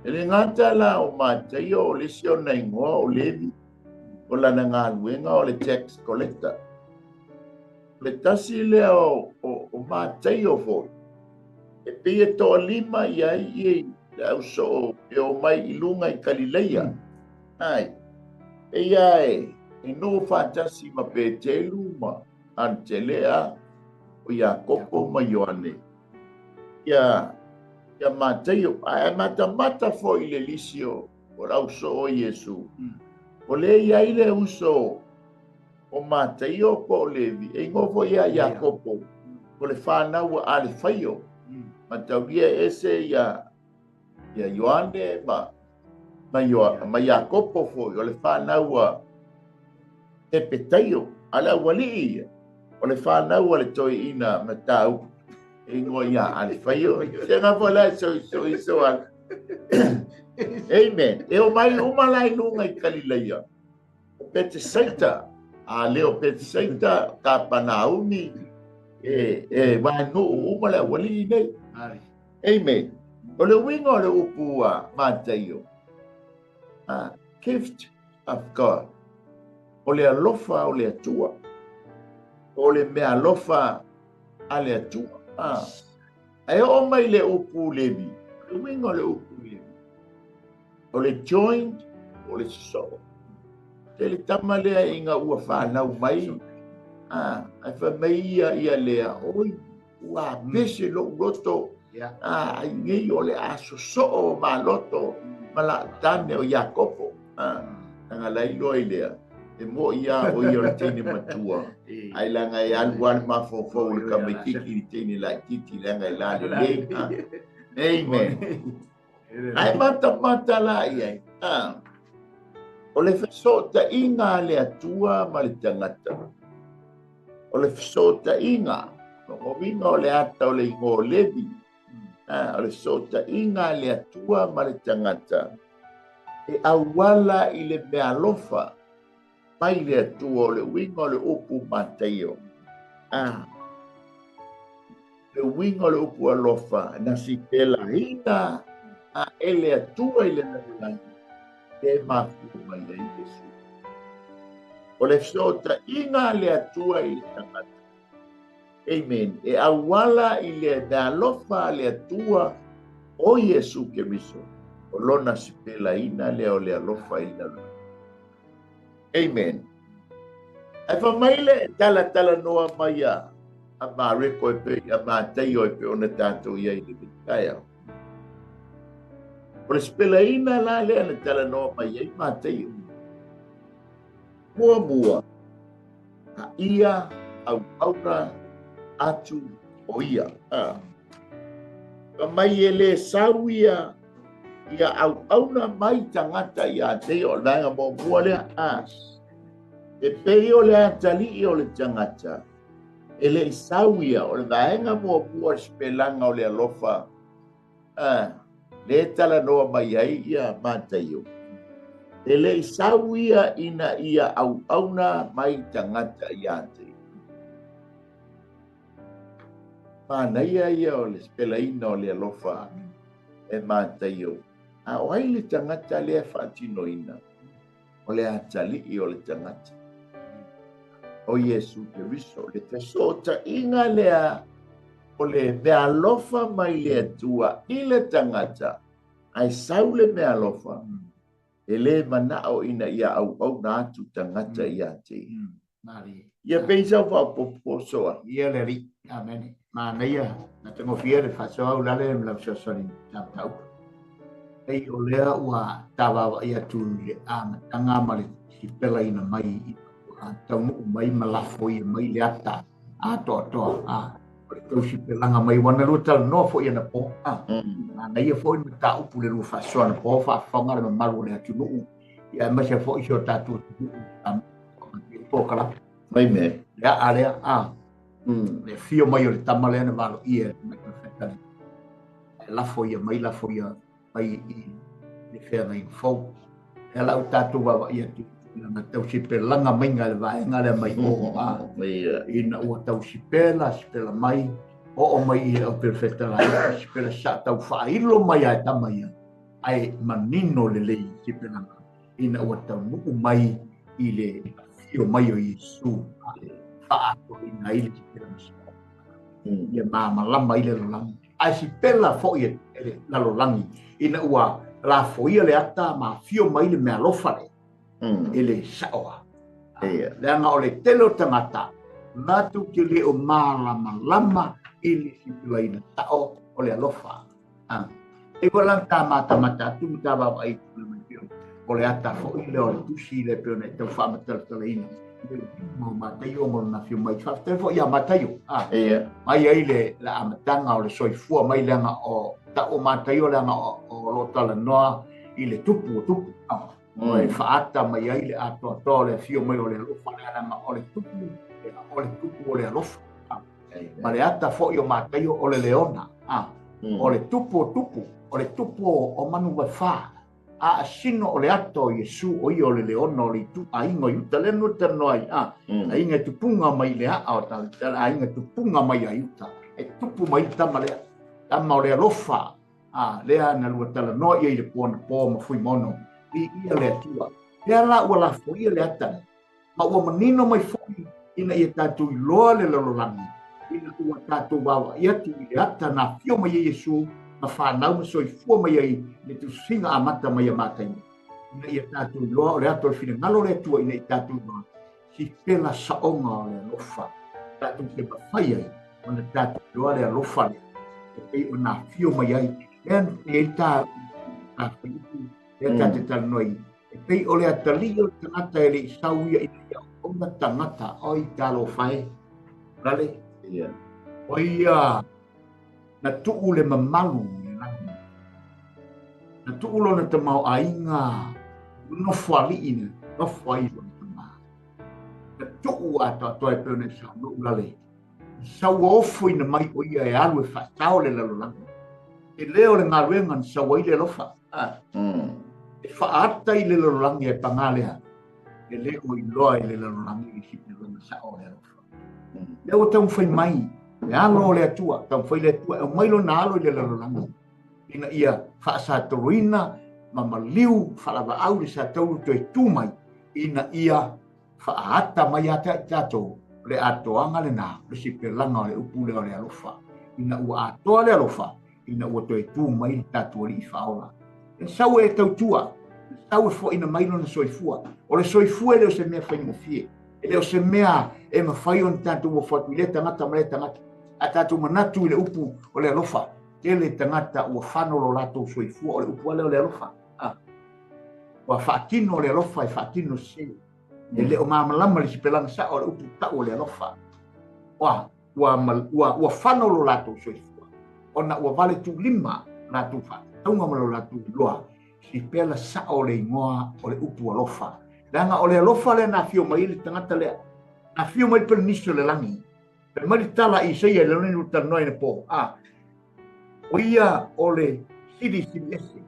E le gata la o Mataio o le isi ona igoa o Levi, o lana galuega o le tax collector. O le tasi lea o Mataio foi, e pei e toalima i ai i le ausoo e o mai i luga i Kalileia. Ai, e ia e nofo faatasi ma Petelu ma Antelea o Iakopo ma Ioane. Ia Mataio, ae matamata foi i le lisi o le ausoo o Iesu. O le i ai le uso o Mataio po o Levi, e igoa foi ia Iakopo, o le whanau a Alefaio. Mataulia ese ia Ioane ma Iakopo foi, o le whanau a Tepetaio, a le awalii ia, o le whanau a le toeina matau, e igoa ia Alefaio. Se ngā foi lai so ala. Amen. E o mai uma lai lunga i Kalileia. O Petesaita, a leo Petesaita, ka Panaumi, e wainuu uma le awalii nei. Amen. O le uiga o le upu a Mataio, gift of God. O le alofa o le Atua. O le mea alofa a le Atua. Ae oo mai le upu Levi. O le uiga o le upu Levi, o le joint, o le sosoo. Te le tama lea inga ua whanau mai, ai fai mai ia lea, oi, ua pese lou loto, ai nei o le a sosoo ma loto, ma la tane o Iakopo. Tanga lai loa i lea, e mo ia o ia o le teine matua. Ai langa e alu alu mafaufau le kamaititi i le teine laititi, langa e la lelei. Amen. Ai matamata la i ai. O le fesootaiga a le Atua ma le tagata. O le fesootaiga O uiga o le ata o le igoa o Levi, o le fesootaiga a le Atua ma le tagata e auala i le meaalofa mai le Atua, o le uiga o le upu Mataio. Le uiga o le upu alofa, na sipelaina a e le Atua i le lalolagi, e mafua mai ai Iesu. O le fesootaiga a le Atua i le tagata. Amen. E auala i le meaalofa a le Atua o Iesu Keriso, o lona sipelaina lea o le alofa i le lalolagi. Amen. Ae fai mai le talatalanoa mai a Mareko e pei a Mataio e pei ona tatou i ai i le taeao. O le sipelaina la lea na talanoa mai ai Mataio. Muamua, a ia auauna atu o ia. Fai mai e le sau ia ia auauna mai tagata ia te o le vaega muamua lea. E pei o le atalii o le tagata, e le i sau ia o le vaega muamua o le sipelaga o le alofa, le talanoa mai ai ia Mataio. E le i sau ia ina ia auauna mai tagata ia te. Manaia ia o le sipelaina o le alofa e Mataio. A o ai le tagata lea faatinoina? O le atalii o le tagata. O Iesu Keriso, le fesootaiga lea o le meaalofa mai le Atua i le tagata, ae sau le meaalofa, e le manao ina ia auauna atu tagata ia te. Ia pei sau faapoposoa. Ia le alii. Amen. Manaia, na tagofia le faasoa au lale ma lau fesoasoani tautau. Pei o lea ua tavaavaai atu i le amataga ma le sipelaina mai i taunuu mai ma lafo ia mai le ata atoatoa. O le tausipelaga mai ua na lua talanoa foi ana po. Manaia foi mataupu le lua faasoa na po faafofoga le mamalu o le atunuu. Ia aemaise foi si o tatou atunuu pokalape. Mai me. Le a lea. Le fio mai o le tama lea na valoia e mai profeta. Lafo ia mai, lafo ia mai i le feagaiga fou. E la o tatou vaavaai atu na tausipelaga mai ngai le vaega lea mai o ina ua tausipela, sipela mai, oo mai i au profeta la, sipela sa tau faailo mai ai tama ia. Ai manino lelei sipelaga ina ua taunuu mai i le afio mai o Iesu faatoina ai le sipelaga sao. Ia mamalama i le lalolagi. Ae sipela foi e le lalolagi ina ua lafoia le ata ma afio mai le meaalofa le e le saoa. Leaga o le tele o tagata matou te le o malamalama i le sipelaina sao o le alofa. E ua lan ta matamata atu ma ta vaavaai o le ata foi le o le tusi le pei ona e tau faamatalatalaina. Mo Mataio ma lona afio mai. Faafetai foi ia Mataio. Mai ai le amataga o le soifua mai leaga o tau o Mataio leaga o lo talanoa i le tupu o tupu. O e faata mai ai le atoatoa o le afio mai o le alofa leaga o le tupu, o le tupu o le alofa. Ma le ata foi o Mataio o le leona. O le tupu o tupu, o le tupu o manu wafa. A sino o le ato o Iesu o ia o le leona o le itu aiga o Iuta le no talanoa ai. Aiga tupunga mai le aa o ta aiga tupunga mai a Iuta. E tupu mai tama lea. Tama o le alofa. Lea na lua talanoa ia i le puana po ma Fuimono. I ia le Atua. Lea la ua lafo ia le ata. Ma ua manino mai foi ina ia tatou iloa le lalolagi. Ina ua tatou vaavaai atu i le ata na afio mai ai Iesu ma whanau ma soifua mai ai le tusiga amata mai a Mataio. Ina ia tatou iloa o le ata o le finagalo o le Atua ina ia tatou iloa sipela saoga o le alofa. Tatou te mafai ai ona tatou iloa le alofa lea e pei ona afio mai ai. Lea na fai ai ta whaiupu, lea ta te talanoa i. E pei o le atalii o le tagata e le i sau ia ina ia ona tagata o i talofa e. Lale? O ia na tuu le mamalu i le lagi. Na tuu lona tamao aiga nofo alii na nofo ai lona tama. Na tuu atoatoa e pei ona e saunoa lale. Saua ofoina mai o ia e alu e faasao le lalolagi. E le o le galuega na sau ai le alofa. E faaata i le lalolagi e pagā lea. E le o iloa i le lalolagi i sipelaga sao o le alofa. Lea ua taumafai mai le alo o le Atua, taumafai le Atua e aumai lona alo i le lalolagi ina ia faasatoloina ma maliu faalavaau le sataulu toe tu mai ina ia faaata mai ia te i tatou le atoaga lena, le sipelaga o le upu lea o le alofa. Ina ua atoa le alofa, ina ua toe tu mai le tatou alii faaola. E sau e tautua, sau e foaina mai lona soifua. O le soifua e le o se mea faigofie. E le o se mea e mafai ona tatou ofo atu i lea tagata ma lea tagata. A tatou manatu i le upu o le alofa, tele tagata ua fano lo latou soifua o le upu lea o le alofa. Ua faatino le alofa e faatino se. E le o malamalama le sipelaga sao o le upu tau o le alofa. Ua fano lo latou soifua. Ona ua vale tulima latou faatauga ma lo latou iloa. Sipela sao le igoa o le upu alofa. Leaga o le alofa lea na afio mai le tagata lea. Na afio mai le pelenisi o le lagi. E mai le tala i Isaia i le loni talanoa i le po. O ia o le sili sili ese.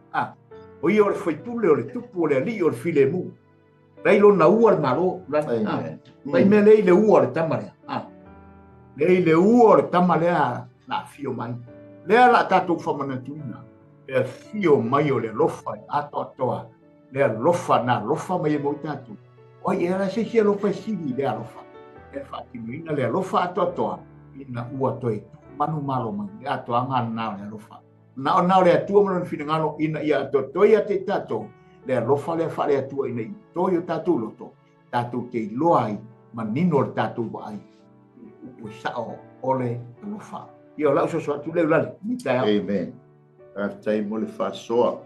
O ia o le faipule o le tupu o le alii o le filemu. Lai lona ua le malo. Lai mea lea i le ua o le tama lea. Lea i le ua o le tama lea na afio mai. Lea la tatou famanatuina. Le afio mai o le alofa e atoatoa. Le alofa na alofa mai e mo tatou. Oi e ala se si alofa e sili le alofa. E faatinoina le alofa atoatoa ina ua toe manu malo mai. Le atoaga na o le alofa. Na o na o le Atua ma lona finagalo ina ia atoatoa ia te tatou. Le alofa lea faale Atua ina i toi o tatou loto. Tatou te iloa ai manino le tatou vaai. Upu sao o le alofa. Ia o lau soso atu leu lale. Amen. Faafetai mo le faasoa.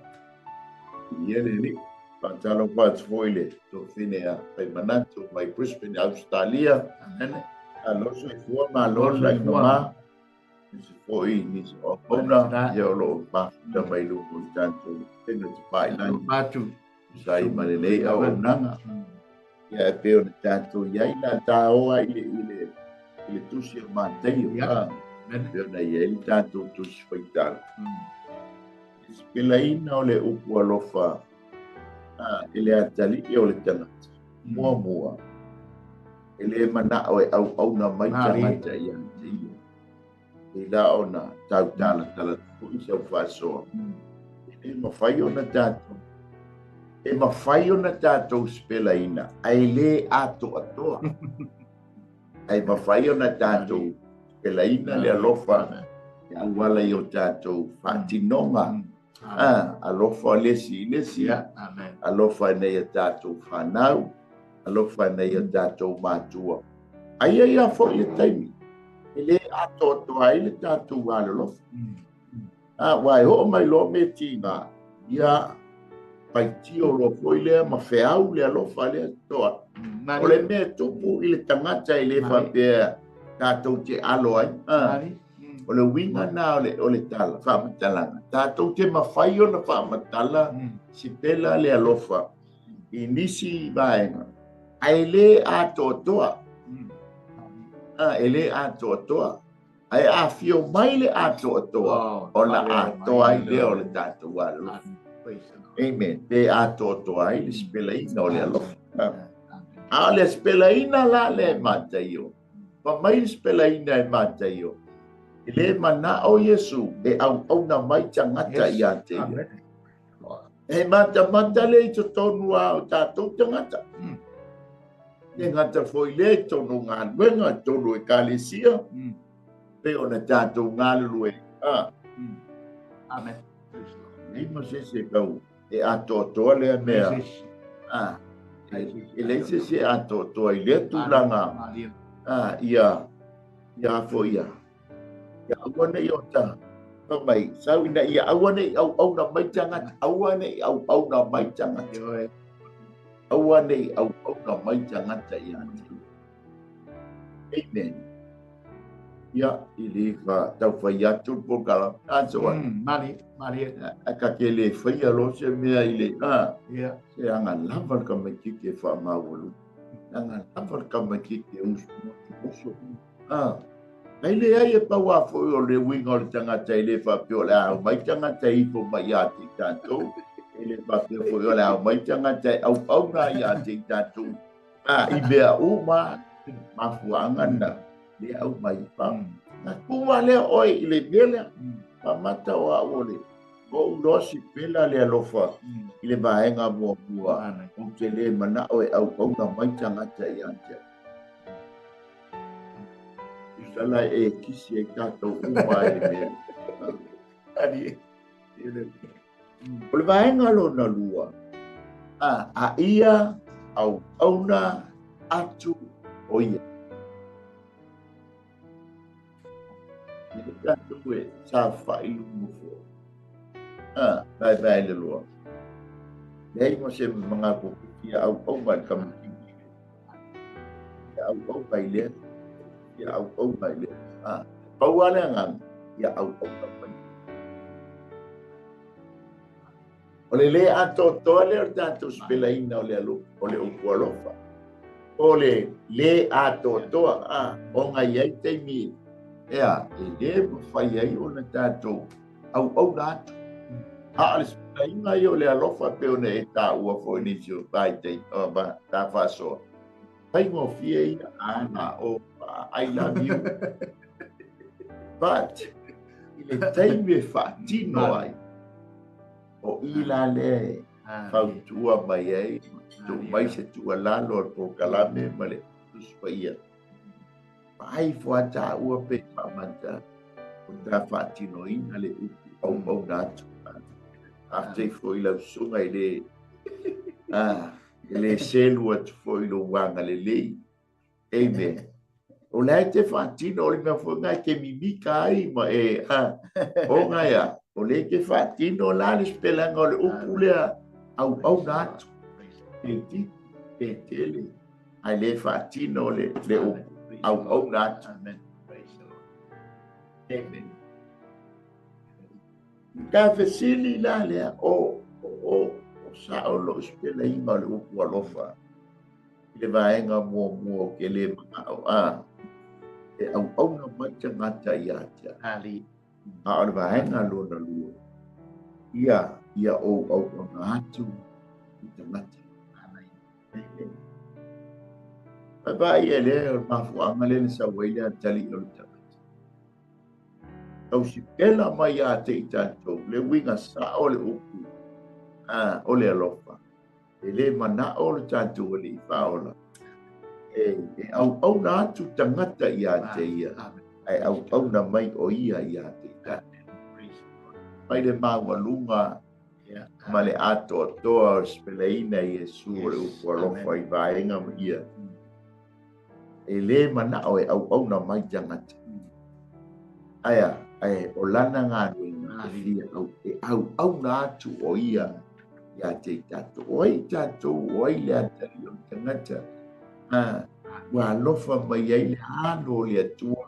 Ia le alii. Faatalofa atu foi le tofine a Faimanatu mai Brisbane, Australia. Amen. Alo soifua malo le lagi mama. Nisi foi nisi o auauna ia o loo mafuta mai luga o le tatou tino te pailagi. Atu. Sa i ma lenei auaunaga. Ia e pei ona tatou iai la taoa i le tusi o Mataio. Pei ona iai le tatou tusi faitau. Sipelaina o le upu alofa i le atalii o le tagata. Muamua, e le manao e auauna mai tagata ia te ia. I la ona tautalatala i sau faasoa. E le mafai ona tatou. E mafai ona tatou sipelaina, ae le atoatoa. Ae mafai ona tatou sipelaina le alofa e auala i o tatou faatinoga. Alofa lesi lesi. Alofa nei a tatou whanau. Alofa nei a tatou matua. Aia ia foi le taimi. E le atoatoa ai le tatou alolofa. Wai ho mai lo me tinga. Ia paitio lo foi lea ma feau le alofa lea toa. O le mea tupu i le tagata i le faapea tatou te alo ai. O le uiga na o le tala, faamatalaga. Tatou te mafai ona faamatala sipela le alofa i nisi vaega. Ae le atoatoa. E le atoatoa. Ae afio mai le atoatoa ona atoa ai lea o le tatou alofa. Amen. Pe atoatoa ai le sipelaina o le alofa. A o le sipelaina la le Mataio. Pa mai le sipelaina e Mataio. E le manao Iesu e auauna mai tagata ia te ia. E matamata le i totonu a o tatou tagata. Le gata foi le i tonu galuega, tonu ekalesia. Pe ona tatou galulue. Amen. Nei ma se se kau e atoatoa lea mea. E leai se se atoatoa i lea tulaga. Ia ia foi ia. Ia aua nei o ta mai sau ina ia aua nei auauna mai tagata, aua nei auauna mai tagata. Aua nei auauna mai tagata ia te. Amen. Ia i le fa tau fai atu po kala. Aso. Mari, mari. A ka ke le fai alo se mea i le Ia. Se anga lava le kamaititi e faamaualuga. Anga lava le kamaititi e usu. Ai leai e pau lava foi o le uiga o le tagata e le faapea o le a aumai tagata e ifo mai ia te i tatou, e le faapea foi o le a aumai tagata e auauna ia te i tatou, a i mea uma mafuaaga na le aumai fa. Na kuma lea oe i le mea lea, faamata o au o le ou loa sipela le alofa i le vaega muamua, ou te le manao e auauna mai tagata ia te au. Tusa e kisi ai tatou uma i le mea. O le vaega lona lua, a ia auauna atu o ia. E tatou e saofai luga foi. Vaevae le loa. Leai ma se manatu ia auauna i le tamaitiiti. Ia auauna i lea, ia auauna i lea. Pau lava le agaga, ia auauna mai. O le lē atoatoa lea o le tatou sipelaina o le alo, o le upu alofa. O le lē atoatoa, ona i ai taimi ea, e lē mafai ai ona tatou auauna atu. A o le sipelaina ia o le alofa pei ona e taua foi nisi o vaitaimi, o ta faasoa. Faigofie ia, ana o, I love you. But, i le taimi e faatino ai, o i la lea e fautua mai ai, tuu mai se tuualalo o le polokalame ma le Tusi Paia. Vaai ifo a taua pe faamata o ta faatinoina le upu auauna atu. Faafetai foi i lau susuga i le e le selu atu foi i lou agalelei. Amen. O la e te faatino, o le mea foi lena e te mimika ai ma e, ona ea, o lea e te faatino la le sipelaga o le upu lea auauna atu. Pe itiiti, pe tele, ae le faatino le upu auauna atu. Amen. Amen. Ta fesili la lea, o sao lou sipelaiga o le upu alofa i le vaega muamua ou te le manao a e auauna mai tagata ia te au. A o le vaega lona lua, ia ou auauna atu i tagata. Vaavaai e lea o le mafuaaga lea na sau ai le atalii o le tagata. Tausipela mai ia te i tatou le uiga sao o le upu o le alofa. E le manao le tatou Alii Faaola e auauna atu tagata ia te ia, ae auauna mai o ia ia te i tatou. Mai le maualuga ma le atoatoa o le sipelaina i Iesu o le upu alofa i vaega ma ia. E le manao e auauna mai tagata. Aia, ae o lana galuega e fia au, e auauna atu o ia ia te i tatou. O ai tatou, o ai le atalii o le tagata, ua alofa mai ai le alo o le Atua,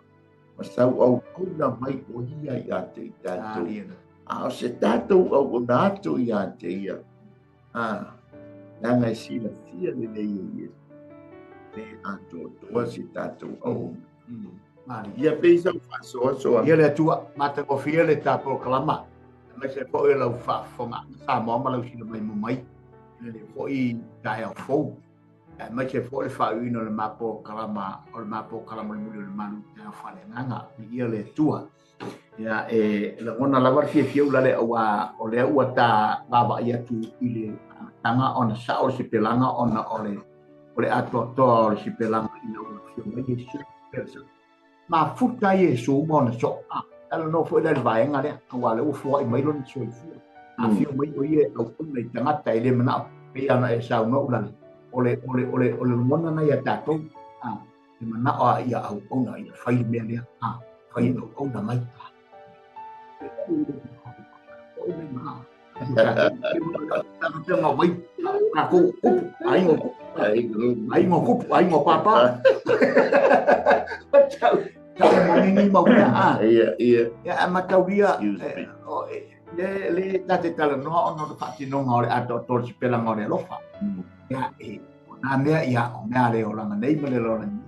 ma sau auauna mai o ia ia te i tatou. A o se tatou auauna atu ia te ia, leaga e silafia lelei e Iesu, le atoatoa se tatou auauna. Ia pei sau faasoasoa. Ia le Atua, matagofie le ta polokalama, aemaise foi o lau faafofogaaga Samoa ma lau silamaimo mai, i lenei foi taeao fou, aemaise foi le faaiuina o le ma polokalama, o le ma polokalama o le Muli o le Malu i taeao faaleagaga. Viia le Atua. Ia, e lagona lava le fiafia ulale auā o lea ua ta vaavaai atu i le amataga ona sao le sipelaga ona o le o le atoatoa o le sipelaga ina ua afio mai Iesu i Mafuta ai Iesu ma ona soo. Talanoa foi la i le vaega lea, auā lea ua foai mai lona soifua. Afio mai o ia e auauna i tagata e le manao, pei ona e saunoa ulale, o le, o le, o le, o le lagona lena ia tatou, e manao a ia auauna, ia fai le mea lea, fai auauna mai. Aiga o kupu, aiga o pāpā. Tau mangini mau mea, a. Ia, ia. Ia, a mataulia, le, le ta te talanoa ona o le faatinoga o le atoatoa o le sipelaga o le alofa. Ia, e, o nā mea, ia, o mea le olaga nei ma le olaga nei.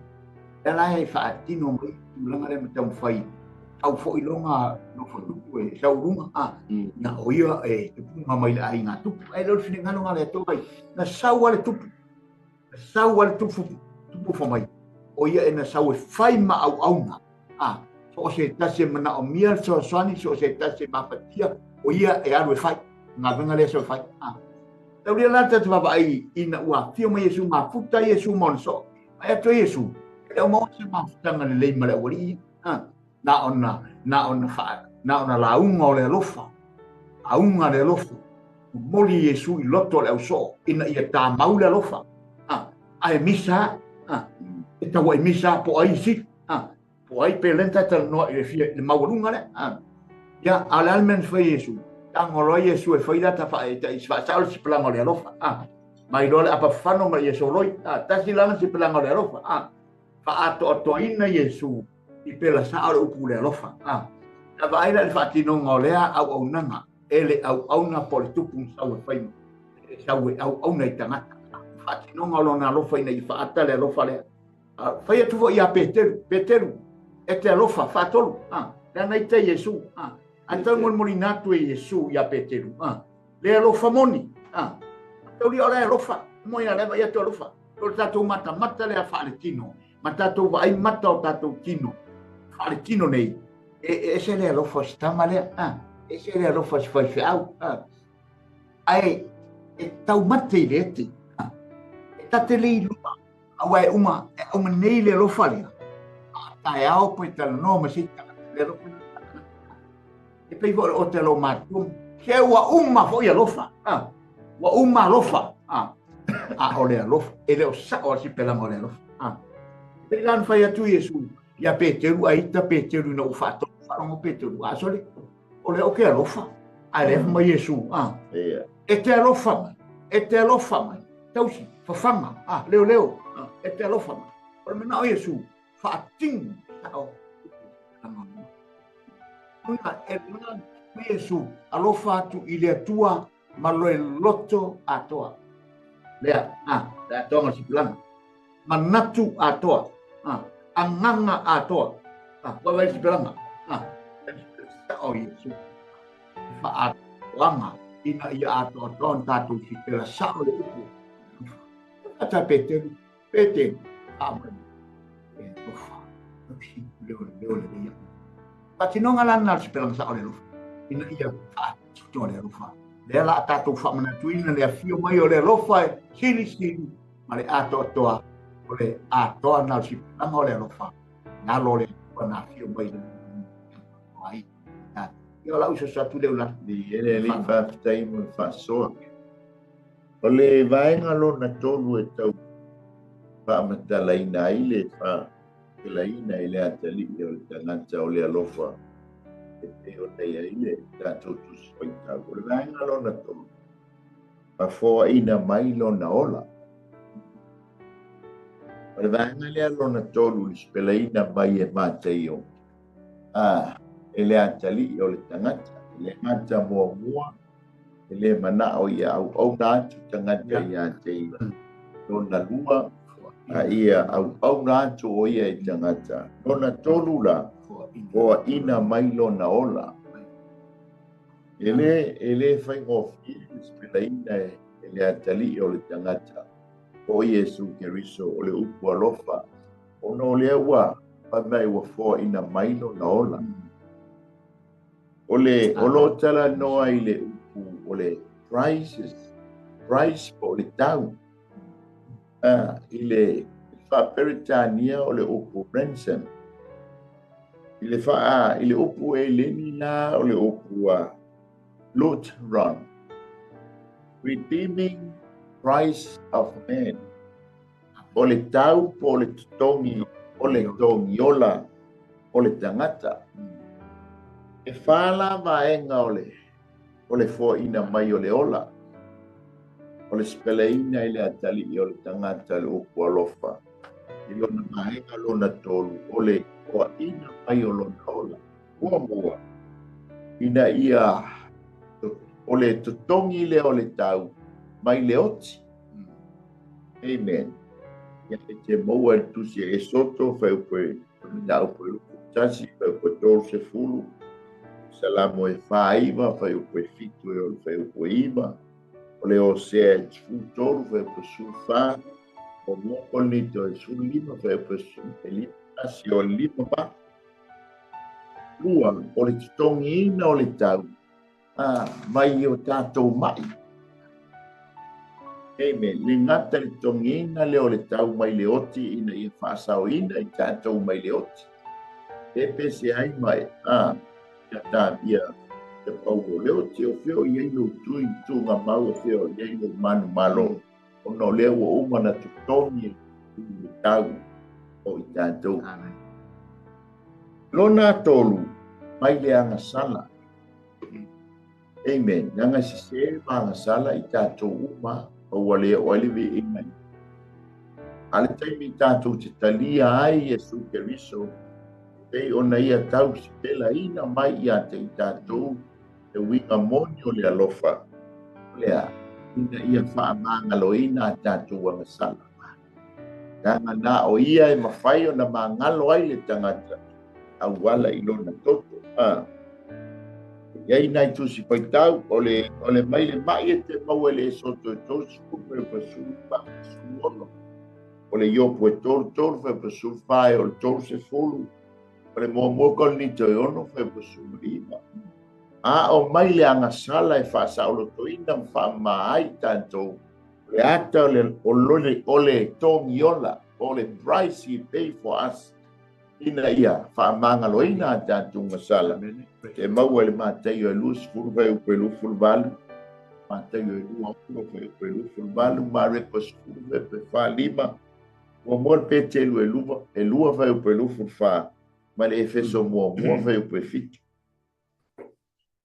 Lea la e faatino mai tulaga lea ma taumafai tau foi loga nofo tupu e sau luga na o ia e tupuga mai le aiga tupu. Ai leo le finagalo na le Atua na sau ale tupu. Na sau ale tupu tupu fo mai. O ia e na sau e fai ma au auna. So o se tasi e mana o mia so so se tasi e mafatia o ia e alu e fai. Ngā venga lea so e fai. Tau lia la tatu ai ina ua fio mai Iesu mafuta Iesu ma so. Ai atu Iesu. E o mau se mafutanga le lei ma le awali. Na ona na ona fa na ona launga o le alofa. Aunga le alofa. Moli Iesu i loto le auso ina ia tā mau le alofa. Ai misa. E tau ai misa po ai si. Po ai pe lenta talanoa i le fia le maualuga le. Ia a le almen fai Iesu. Tangolo Iesu e fai lata fa e ta isfa sa o si pelanga le alofa. Mai loa le apafano ma Iesu loi. Tasi lana si pelanga le alofa. Fa ato atoina Iesu i pela sa o le upu le alofa. Ta vaai la le faatinoga o lea auaunaga e le auauna po o le tupu sau e fai sau e auauna i tagata. Faatinoga o lona alofa ina i faata le alofa lea. Fai atu foi ia Peteru, Peteru, e te alofa, faatolu. Lea na ita Iesu. A tau molimolina atu e Iesu ia Peteru. Le alofa moni. Tau lia o le alofa. Mo ia leva ia te alofa. O le tatou matamata lea faaletino. Ma tatou vaai mata o tatou tino. Faaletino nei. E ese le alofa si tama lea. E se le alofa si faifeau. Ae e taumate i le ete. E tate le ilua. Aua e uma, e uma nei le alofa lea. Ta e ao po e talanoa ma se tagata le alofa. E pei foi o te lo matua. Se ua uma foi alofa. Ua uma alofa. A o le alofa. E le o sao a si pelanga o le alofa. Pei lan fai atu Iesu. Ia Peteru aita Peteru na u whaatolu. Whaarongo Peteru. A sole. O le o ke alofa. A le mai Iesu. E te alofa mai. E te alofa mai. Tausi. Whawhanga. Leo leo. E te alofa mai. O le mana o Iesu. Whaatinu. Sao. Una e mana Iesu. Alofa atu i le Atua ma loe loto atoa. Lea. Le atoa nga sipilanga. Manatu atoa. Anganga atoa. Wa sipilanga. Sa o Iesu. Whaatoanga ina ia atoa toa tātou si pela sao le upu. Ata Peteru. Peteru. Amen. E alofa. Leo leo le ia. Patinoga lana si pelanga sao le alofa. Ina ia whaatoa le alofa. Lea la tātou whaamanatuina le afio mai o le alofa e sili sili ma le atoa toa o le atoa na si pelanga o le alofa. Nalo le atoa na afio mai le ai. Ia la usa sa tu le ula. Li ele li faafetai mo le faasoa. O le vaega lona tolu e tau faamatalaina ai le faatelaina i le atalii o le tagata o le alofa e pei ona i ai le tatou tusi faitau. O le vaega lona tolu, fafoaina mai lona ola. O le vaega lea lona tolu le sipelaina mai e Mateio. E le atalii o le tagata, e le gata muamua, e le manao ia auauna atu tagata ia te ia. Lona lua, a ia auauna atu o ia i tagata. Lona tolu la, foaina mai lona ola. E le faigofie le sipelaina e le atalii o le tagata. O Iesu Keriso o le upu alofa. Ona o lea ua fai mai ua foaina mai lona ola. O le o lo tala noa i le upu o le prices, price po o le tau. I le faaperetania o le upu ransom. I le faa i le upu e leni la o le upu a lutron. Redeeming price of man. O le tau po o le totogi o le togiola o le tagata. E whala vaenga o le foaina mai o le ola. O le speleina i le atalii o le tagata le upu alofa. I lona vaenga lona tolu o le foaina mai o lona ola. Muamua. Ina ia o le totogi lea o le tau mai le oti. Amen. Ia e te maua i le tusi a Esoto fuaiupu e mataupu e 21 fuaiupu e 30, Salamo e 49 fuaiupu e 7 e o le fuaiupu e 9, o le Osea e 13 fuaiupu e 14, o 2 Korinito e 15 fuaiupu e 51 o le 58. Lua, o le totogiina o le tau mai o tatou mai. Amen. Le gata le totogiina lea o le tau mai le oti ina ia faasaoina i tatou mai le oti. E pese ai mai a ia ta ia te paulo le oti o feo i ai lo tui tunga mau o feo i ai lo manu malo. Ona o lea ua uma na totogi le tau o i tatou. Amen. Lona tolu, mai le agasala. Amen. Leaga sese ma agasala i tatou uma, ma ua le oo ai le viiga i. A le taimi tatou te talia ai Iesu Keriso, pei ona ia tau sipelaina mai ia te i tatou le uiga moni o le alofa, o lea, ina ia faamagaloina a tatou agasala. Leaga na o ia e mafai ona magalo ai le tagata auala i lona toto. E iai nai tusi faitau, o le mai le mai e te maua i le Esoto e 30 fuaiupu e 14 16, o le Iopu e 33 fuaiupu e 14 e o le 30, o le 1 Korinito e 6 fuaiupu e 15. A o mai le agasala e faasaolotoina ma faamama ai tatou, o le ata o le, o le togiola, o le price he paid for us, ina ia faamagaloina a tatou agasala. Te maua i le Mataio e 20 fuaiupu e 28, Mataio e 20 fuaiupu e 28, Mareko 10 fuaiupu e 45, 1 Petelu e 2 fuaiupu e 24, ma le Efeso 1 fuaiupu e 7.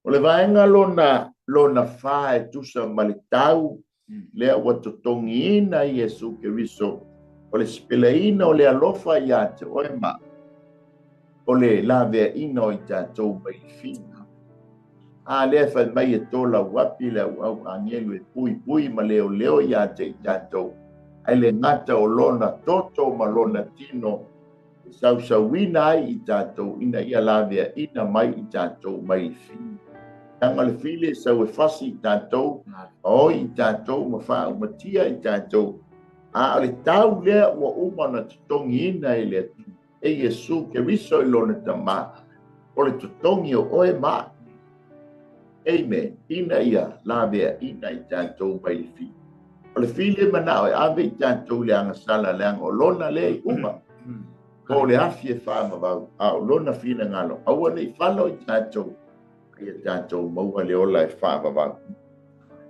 O le vaega lona fa e tusa ma le tau, lea ua totogiina Iesu Keriso, o le sipelaina o le alofa ia te oe ma o le laveaina o i tatou mai le fina. A lea fai mai e tō lau api le au au angelu e pui pui ma leo leo ia te i tatou. Ai le gata o lona toto ma lona tino, e sausauina ai i tatou ina ia laveaina mai i tatou mai le fina. Leaga le fili e sau e fasi i tatou, oi i tatou ma faaumatia i tatou. A o le tau lea ua uma na totogiina e le Atua, e Iesu Keriso i lona tamā, o le totogi o oe ma. Amen. Ina ia laveaina i tatou mai le fili. O le fili e manao e ave i tatou le agasala leaga o lona lea i uma. Po o le afi e faamavau, a o lona finagalo, aua nei falo i tatou, ia tatou maua le ola e faavavau.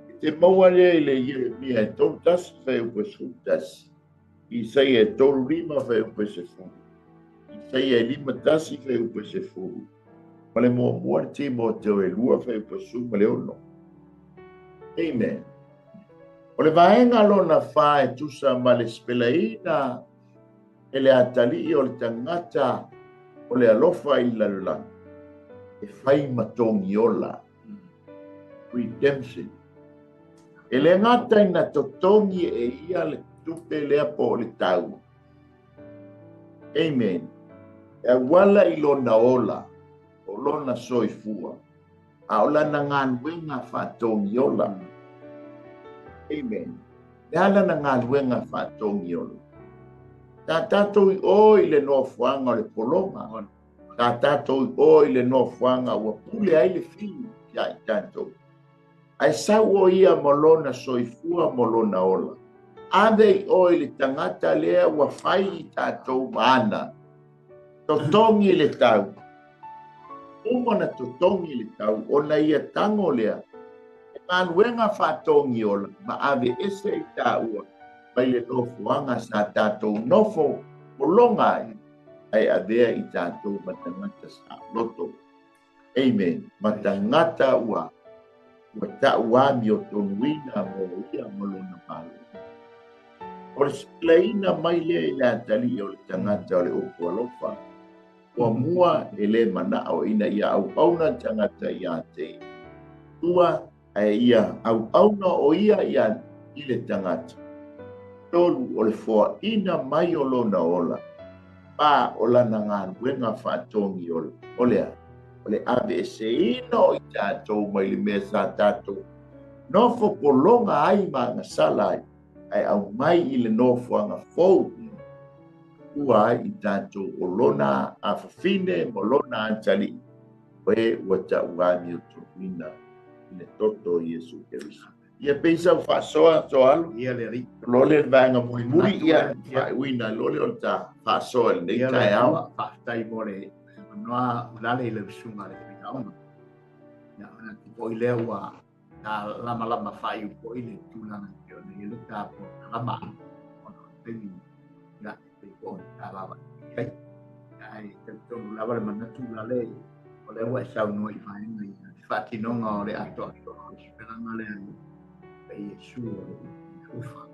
E te maua lea i le Ieremia e 31 fuaiupu e 11, Isaia e 35 fuaiupu e 10, Isaia e 51 fuaiupu e 10, ma le 1 Timoteo e 2 fuaiupu e 16. Amen. O le vaega lona fa e tusa ma le sipelaina e le atalii o le tagata o le alofa i le lalolagi, e fai ma togiola. Redemption. E le gata ina totogi e ia le tupe lea po o le tau. Amen. E auala i lona ola, o lona soifua, a o lana galuega faatogiola. Amen. Le ala na galuega faatogiola. Ta tatou i o i le nofoaga o le pologa. Ta tatou i o i le nofoaga ua pule ai le fili ia i tatou. Ae sau o ia ma lona soifua ma lona ola. Ave i o i le tagata lea ua fai i tatou maana. Totogi le tau. Uma na totogi le tau, ona ia tango lea. E galuega faatogiola ma ave ese i taua mai le nofoaga sa tatou nofo pologa ai, ai avea i tatou ma tagata saoloto. Amen. Ma tagata ua tauami o tonuina mo ia ma lona malo. O le sipelaina mai lea i le atalii o le tagata o le upu alofa. Ua mua e le manao ina ia auauna tagata ia te. Tua ae ia auauna o ia ia i le tagata. Tolu o le foaina mai o lona ola. Pa o lana galuega faatogi ola. O le a? O le aveeseina o i tatou mai le mea sa tatou nofo pologa ai ma agasala ai, ae aumai i le nofoaga fou ua ai i tatou o lona afafine ma lona atalii, o e ua tauamiotonuina i le toto o Iesu Keriso. Ia pei sau faasoa soalu. Ia le alii. Lo le vaega mulimuli ia faaiuina lo le o le ta faasoa i lenei Ia le taeao. Atua, faafetai mo le avanoa ulale i lau susuga le faitaoga. Ia, manatu foi lea ua ta lamalama faaiu foi le tulaga e pei ona i ai le ta polokalama ona o le taimi ia e pei foi ona ta vaavaai ai. Ae talitonu lava le manatu ulale o lea ua e saunoa i vaega ia le faatinoga o le atoatoa o le sipelaga lea i Iesu o le alofa.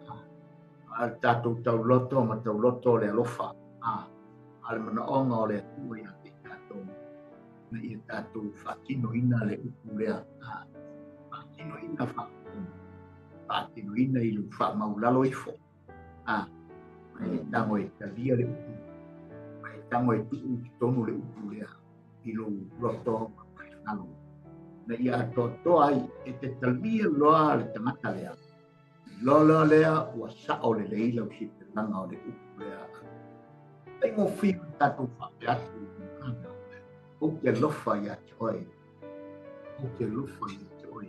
A le tatou tauloto ma tauloto o le alofa. A le manaoga o le Atua ia te i tatou ina ia tatou faatinoina le upu lea. Faatinoina faatinoina i lou faamaulalo ifo. E tago e talia le upu, e tago e tuu i totonu le upu lea i lou loto ma na ia atoatoa ai e te talia loa le tagata lea. Loa loa lea ua sao lelei lau sipelaga o le upu lea. Faigofie ona tatou faapea atu i le agaga, ou te alofa ia te oe, ou te alofa ia te oe.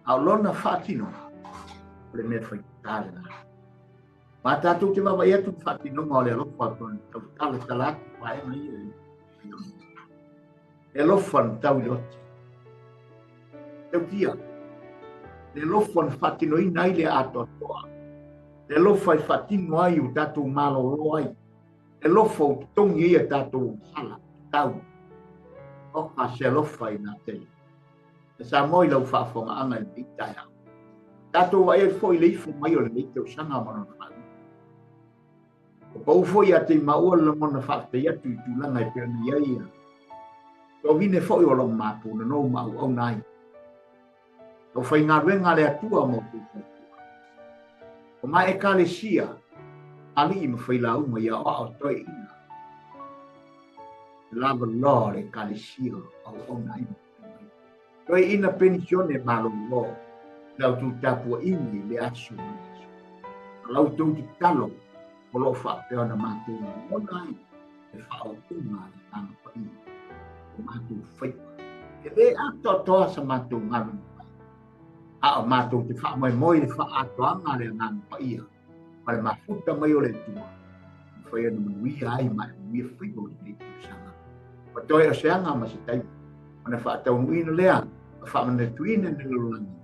A o lona faatinoga, o le mea faigata lena. Ma tatou te vaavaai atu i le faatinoga o le alofa e pei ona tautalatala atu vaega ia. Le alofa na tau i le oti. Tautia. Le alofa na faatinoina ai le atoatoa. Le alofa e faatino ai o tatou malolo ai. Le alofa o totogi ai a tatou sala tau. O ka se alofa i nā tele. E sa moi lau faafogaaga i lenei taeao. Tatou vaai ai foi i le ifo mai o lenei tausaga ma lona faaiuga. O pau foi ia te i maua le lagona faafetai atu i tulaga e pei ona i ai ia. Toavine foi o lo o mapunanou ma auauna ai. Lau faigaluega a le Atua ma outou faletua. O ma ekalesia, alii ma failauga ia aoao toeaiina. Lavaloa o le ekalesia o auauna ai. Toeaiina penisione malolo i la outou tapuaiga i lea aso ma lea aso. A la outou tatalo o lo o faapea ona matou lagona ai le faaupuga a le Agaga Paia o matou faiva. E le atoatoa sa matou galuega fai, a o matou te faamoemoe i le faaatoaga a le Agaga Paia ma le mafuta mai o le Atua, e mafai ona manuia ai ma e manuia faiva o lenei tausaga. Ua toe o se aga ma se taimi, ona faataunuuina lea ma faamanatuina i le lalolagi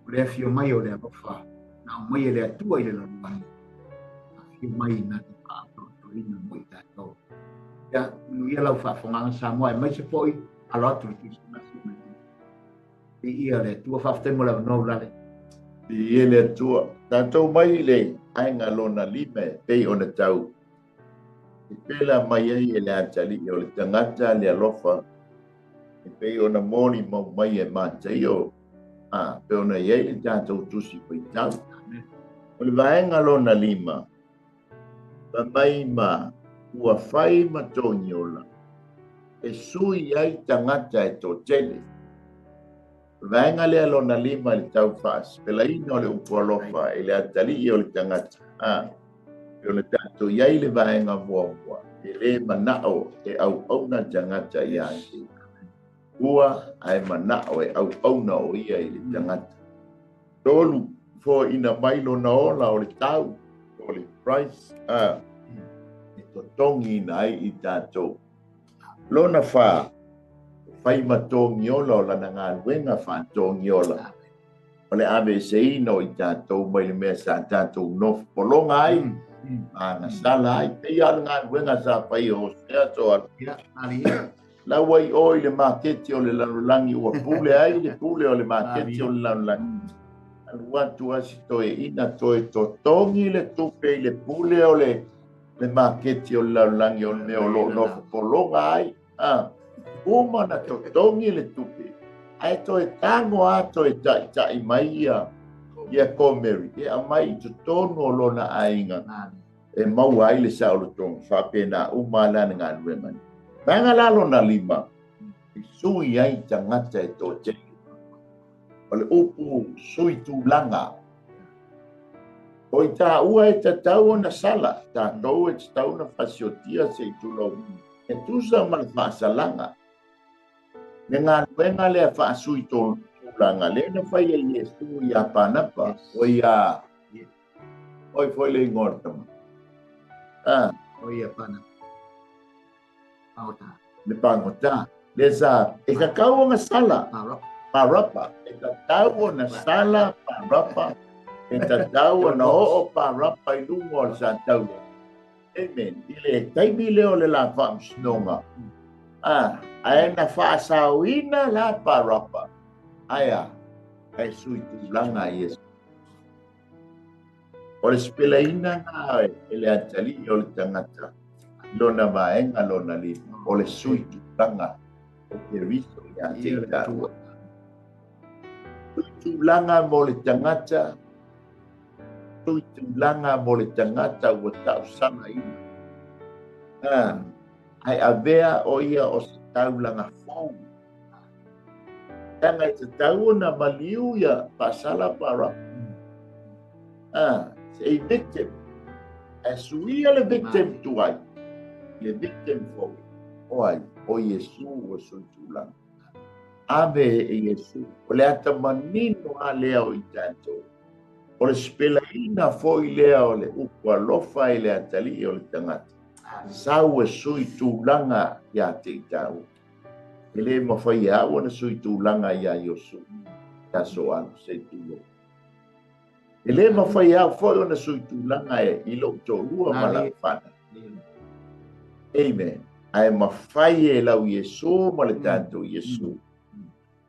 o le afio mai o le alofa na aumai e le Atua i le lalolagi, afio mai na te faaatoatoaina mo i tatou. Ia, manuia lau faafogaaga Samoa, aemaise foi alo atu i le Kerisimasi ma le Viia le Atua, faafetai mo le avanoa ulale. Viia le Atua. Tatou mai i le aiga lona lima e pei ona tau e pela mai ai e le atalii o le tagata le alofa e pei ona molimau mai e Mataio a pei ona i ai le tatou tusi faitau. O le vaega lona lima, fai mai ma ua fai ma togiola e sui ai tagata e toatele. O le vaega lea lona lima i le tau faasipelaina o le upu alofa i le atalii o le tagata. A, pei ona tatou i ai le vaega muamua, e le manao e auauna tagata ia te ua, ae manao e auauna o ia i le tagata. Tolu, foaina mai lona ola o le tau, o le price, a, e totogiina ai i tatou. Lona fa, fai ma togiola o lana galuega faatogiola. O le aveeseina o i tatou mai le mea sa tatou nofo pologa ai, ma agasala ai. Pei lava o le galuega sa fai e Hosea soa. Ia, malie. Lau ai o i le maketi o le lalolagi, ua pule ai le pule o le maketi o le lalolagi. Alu atu a si toeaina toe totogi le tupe i le pule o le maketi o le lalolagi o le mea o lo o nofo pologa ai. A, uma na totogi le tupe, ae toe tago a toe taʻitaʻi mai ia Ia Komeri e aumai i totonu o lona aiga e maua ai le saolotoga faapena uma lana galuega. Vaega la lona lima e sui ai tagata e toatele. O le upu sui tulaga. O i tāua e tatau ona sala, tātou e tatau ona fasiotia se i tulou. E tusa ma le faasalaga. Le galuega lea faasui tulaga, lea na fai e Iesu ia Panapa, o ia, oi foi le ingoa le tama. O ia Panapa. Pagota. Le pagota. Le sa, e tatau ona sala. Parapa. E tatau ona sala parapa. E tatau ona oo parapa i luga o le sataula. Amen. I le taimi lea o le la faamasinoga. Ae na faasaoina la parapa. Aia, ae sui tulaga Iesu. O le sepelaina na e le atalii o le tagata, lona vaega lona lima, o le sui tulaga o Keriso ia te i taua. Sui tulaga mo le tagata, sui tulaga mo le tagata ua tausagaina. Ae avea o ia o se taulaga fou. Leaga e tatau ona maliu ia faasala parapa. Se victim. E suia le victim tuai. Le victim fou. O ai, o Iesu ua sui tulaga. Ave e Iesu. O le ata manino a lea o i tatou. O le sepelaina foi lea o le upu alofa i le atalii o le tagata. Sau e sui tulaga ia te i tāua. E le mafai e au ona sui tulaga ia Iosu. Ia so alu se tulou. E le mafai e au foi ona sui tulaga e i lou toalua ma lau fanau. Amen. Ae mafai e lau Iesu ma le tatou Iesu.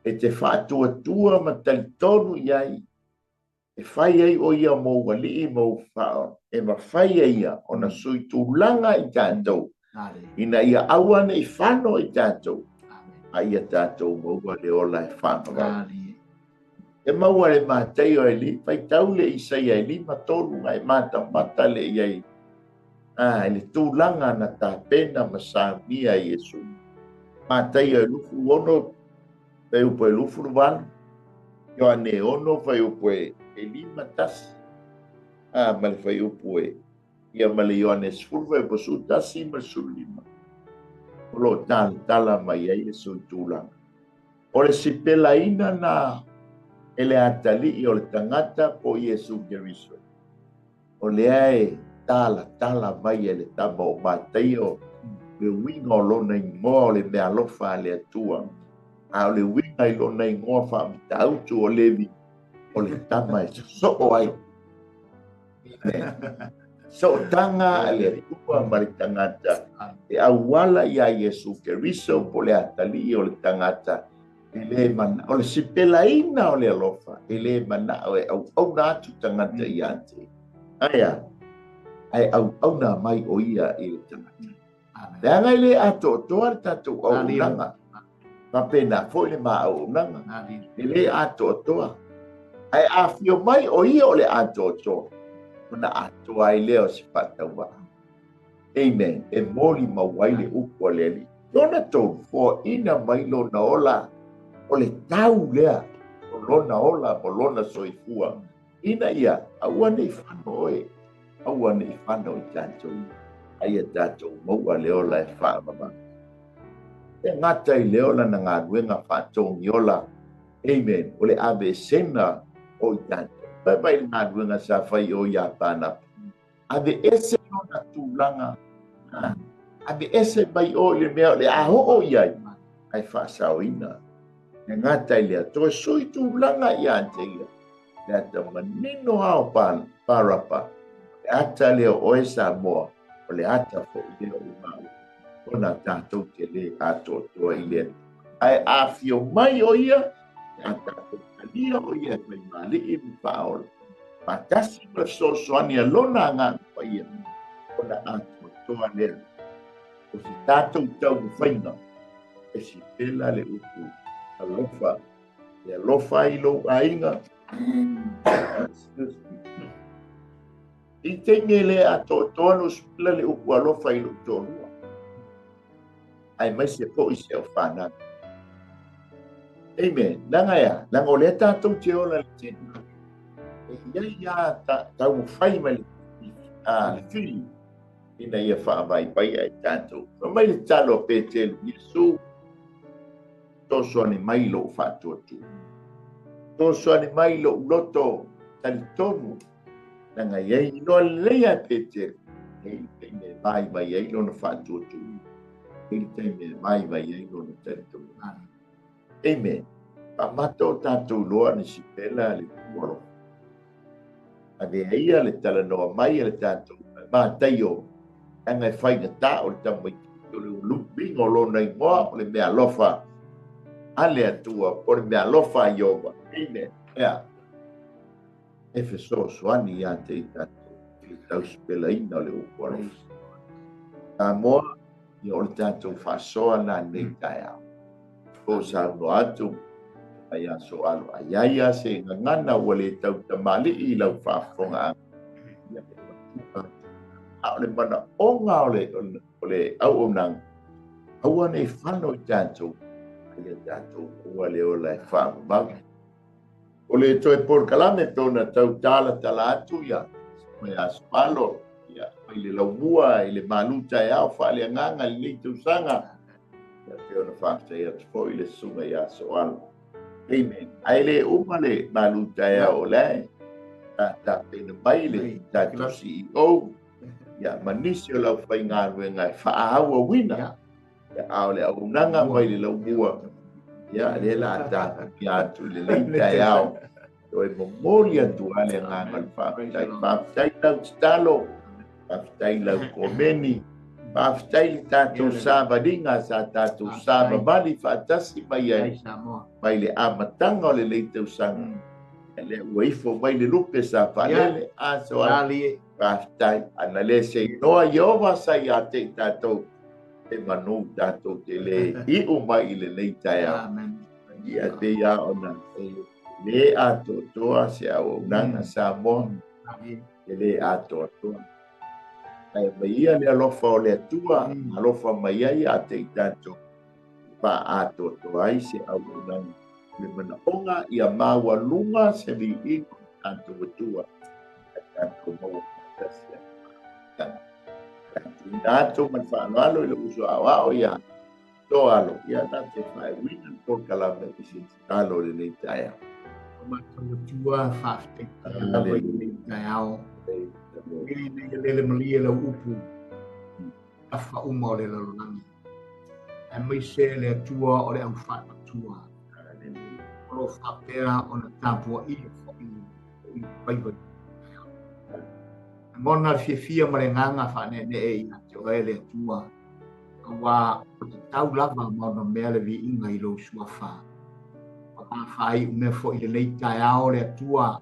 E te faatuatua ma talitonu i ai. E fai ai o ia mou alii mou fao. E mafai e ia ona sui tulaga i tatou. Ina ia aua nei fano i tatou. A ia tatou maua le ola e whanau. E maua le Mataio e li, faitau le Isaia e 53 ngai mata mata le iai. Le tulaga na tapena ma saunia Iesu. Mataio e 26, faiupu e 28, Ioane 6, faiupu e 51. Ma le faiupu e, ia ma le Ioane 10, faiupu 11 ma le 15. O lo talatala mai ai le sui tulaga. O le sipelaina na e le atalii o le tagata po Iesu Keriso. O lea e talatala mai e le tama o Mataio le uiga o lona igoa o le mealofa a le Atua. A o le uiga i lona igoa faamatautu o Levi, o le tama e sosoo ai. Sootaga a le Atua ma le tagata e auala ia Iesu Keriso po le atalii o le tagata. E le mana, o le sipelaina o le alofa, e le manao e auauna atu tagata ia te. Aia, ae auauna mai o ia i le tagata. Leaga i le atoatoa le tatou auaunaga. Faapena foi le ma auaunaga. E le atoatoa. Ae afio mai o ia o le atoatoa. Ona atoa ai lea o se faatauvaa. Amen. E moli mau ai le upu a le Alii. Lona tolu, foaina mai lona ola, o le tau lea, o lona ola ma lona soifua. Ina ia, aua nei fano oe, aua nei fano i tatou. Aia tatou maua le ola e faavavau. E gata i le ola na galuega faatogi ola. Amen. O le ave sena o i tatou. Pai mai le galuega sa fai o ia Panapa. Ave ese lona tulaga. Ave ese mai o i le mea o le a hoo i ai. Ai faasaoina. E gata i lea. Toe sui tulaga ia te ia. Le ata manino hao parapa. Le ata lea o oe Samoa. O le ata foi lea o mau. Ona tātou te le atoatoa i lea. Ae afio mai o ia. A tātou talia o ia mai malii ma whaola. Patasi ma fesoasoani a lona agaga paia. Ona atoatoa lea. O se tātou taumafaiga. E sipela le upu alofa. E alofa ai lou aiga. Excuse me. I taimi e le atoatoa na usipela le upu alofa i lou toalua, aemaise foi si au fanau. Amen. Leaga e a? Leaga o lea tatou te ola i le tino. E i ai lava taumafai mai le fili ina ia faavaivaia i tatou. Fai mai le talo a Petelu, Iesu, fesoasoani mai i lou faatuatua. Fesoasoani mai i lou loto talitonu, leaga e i ai iloa lelei a Petelu, e i ai le taimi e vaivai ai lona faatuatua, e i ai le taimi e vaivai ai lona talitonu. Amen. Faamata o tatou iloa ni sipela le alofa. Avea ia le talanoa mai a le tatou Mataio, leaga e faigata o le tamaitiiti o le uluiga o lona igoa o le meaalofa a le Atua, po o le meaalofa a Ieova. Amen. Ea, e fesoasoani ia te i tatou i le tausipelaina o le upu alofa. Samoa, ia o le tatou faasoa lena i lenei taeao. O saunoa atu ai aso alo ai ai a se gagana ua le tau tamalii i lau faafofogaaga. Ia e matua atu. A o le manaoga o le, o le auaunaga, aua ne i fano i tatou, a ia tatou maua le ola e faavavau. O le toe polokalame pe ona tau talatala atu ia mai aso alo, ia mai le laumua i le malu taeao faaleagaga i lenei tausaga, ia pe ona faafetai atu foi le susuga ia Soalo. Amen. Ae le uma le malu taeao o lae sa tapena mai le tatou CEO ia ma nisi o lau faigaluega e faaauauina ia a o le auaunaga mai le laumua ia lea la tapena atu i lenei taeao. Toe momoli atu lava le agaga o le faafetai. Faafetai lau tatalo, faafetai lau komeni, faafetai le tatou savaliga sa tatou savavali faatasi mai ai mai le amataga o lenei tausaga. Ia lea ua ifo mai le lupe sa faalele, a soa faafetai. Ana le se inoa Ieova sa ia te i tatou, e manu tatou te le iu mai i lenei taeao. Ia pei lava ona le atoatoa se auaunaga Samoa, e le atoatoa. Ae mai ia le alofa o le Atua, alofa mai ai ia te i tatou, faaatoatoa ai se auaunaga. Le manaoga ia maualuga se viiga o le tatou Atua, ia tatou maua faatasi ai. Tuuina atu ma le faaaloalo i lou uso aoao ia Toalo, ia na te faaiuina le polokalame i se tatalo i lenei taeao. O matou Atua, faafetai tele lava i lenei taeao. Ina ia lele malie lau upu, tafa uma o le lalolagi. Aemaise le Atua o le au faatuatua. O lo o faapea ona tapuaia foi i faiva i taeao. Lagona le fiafia ma le agaga faaneenee ia te oe le Atua. Aua o tatau lava ma ona mea le viiga i lou suafa. Ua faaiu mea foi i lenei taeao le Atua,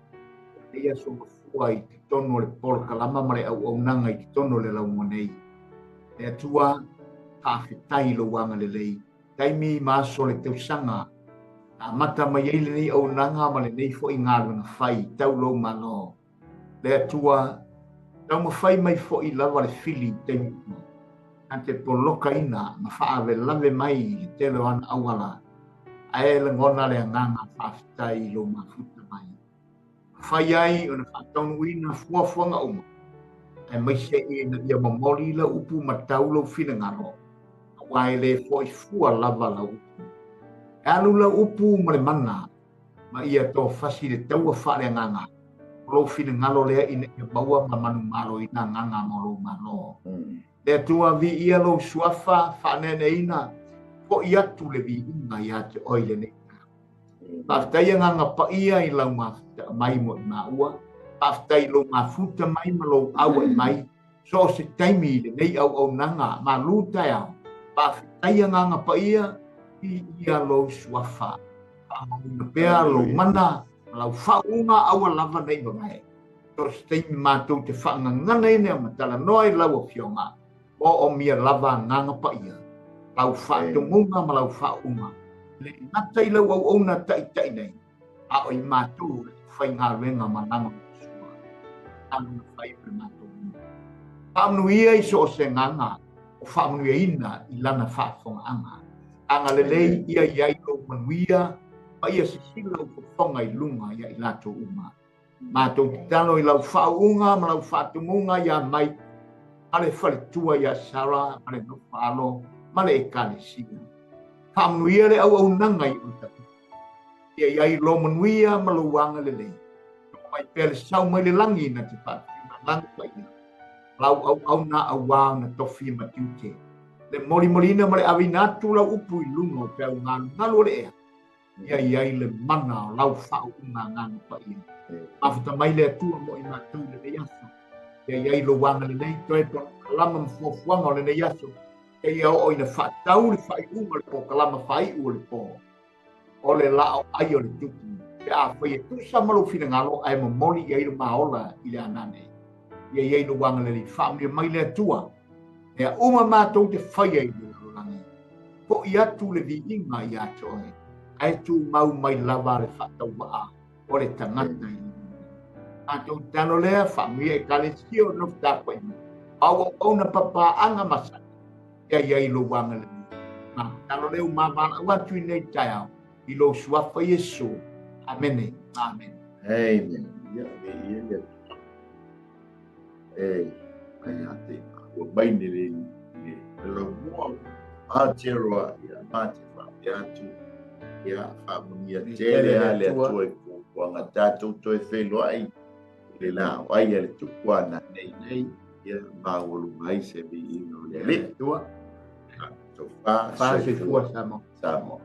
lenei aso mafua i totonu o le polokalama ma le auaunaga i totonu o le laumua nei. Le Atua, faafetai i lou agalelei, taimi ma aso o le tausaga na amata mai ai lenei auaunaga ma lenei foi galuega fai tau lou Malo. Le Atua, taumafai mai foi lava le fili i taimi uma, na te polokaina ma faalavelave mai i le tele o ana auala, ae lagona le agaga faafetai i lou mafuta mai. Mafai ai ona faataunuuina fuafuaga uma, aemaise ina ia momoli lau upu ma tau lou finagalo, aua e le foi fua lava lau upu. E alu lau upu ma le mana, ma ia tofasi le taua faaleagaga o lou finagalo lea ina ia maua ma manumaloina agaga mo lou Malo. Le Atua, viia lou suafa faaneeneina, foi atu le viiga ia te oe i lenei taeao. Faafetai agaga paia i lau mafuta mai mo i maua, faafetai i lou mafuta mai ma lou auai mai, so o se taimi i lenei auaunaga malu taeao, faafetai agaga paia, viia lou suafa. Faamauina pea lou mana ma lau faauuga aua lava nei mavae. So o se taimi matou te faagaganaina ma talanoa i lau Afioga, moomia lava agaga paia, lau faatonuga ma lau faauuga, e le gata i lau auauna taitai nei, a o i matou e faigaluega ma lagolagosua alu na fai o le matou lima. Faamanuia i so o se agaga o faamanuiaina i lana faafofogaaga. Agalelei ia i ai lou manuia ma ia sisila lau fofoga i luga ia i latou uma. Matou tatalo i lau faauuga ma lau faatumuga ia Mike ma le faletua ia Sarah ma le nofo alo ma le ekalesia. Faamanuia le auaunaga i oe tagata. Ia i ai lou manuia ma lou agalelei. Oo mai pea le sau mai le lagi na te faatuina lagi paia. Lau auauna auā ona tofi ma tiute. Le molimolina ma le aveina atu lau upu i luga o peau galugalu o le ea. Ia i ai le mana o lau faauuga agaga paia. Mafuta mai le Atua mo i matou i lenei aso. Ia i ai lou agalelei toe polokalama ma fuafuaga o lenei aso. Ia oo ina faatau le faaiuga o le polokalama faaiu o le pō. O le laau ai o le tupu. Pe afai e tusa ma lou finagalo ae momoli i ai le maola i le ana nei. Ia i ai lou agalelei faamanuia mai le Atua. Mea uma matou te faia i le lalolagi. Foʻi atu le viiga ia te oe, ae tumau mai lava le faatauvaa o le tagata i le matou tatalo lea, faamanuia ekalesia o le nofo tapuai mai. Auauauna papaaga masani, ia i ai lou agalelei. Ma tatalo lea ua mavalaau atu i nei taeao, i lou suafa Iesu. Amene. Amene. Amen. Ia, ia, ia. E, ai a te ua mai ne le le lau mua Aotearoa ia ma te faapea atu ia faamanuia tele a le Atua i fuafuaga tatou toe feiloai i le laau ai a le Tupu a nanei nei ia maualuga ai se viiga o le Alii. Atua. Tofa soifua Samoa. Samoa.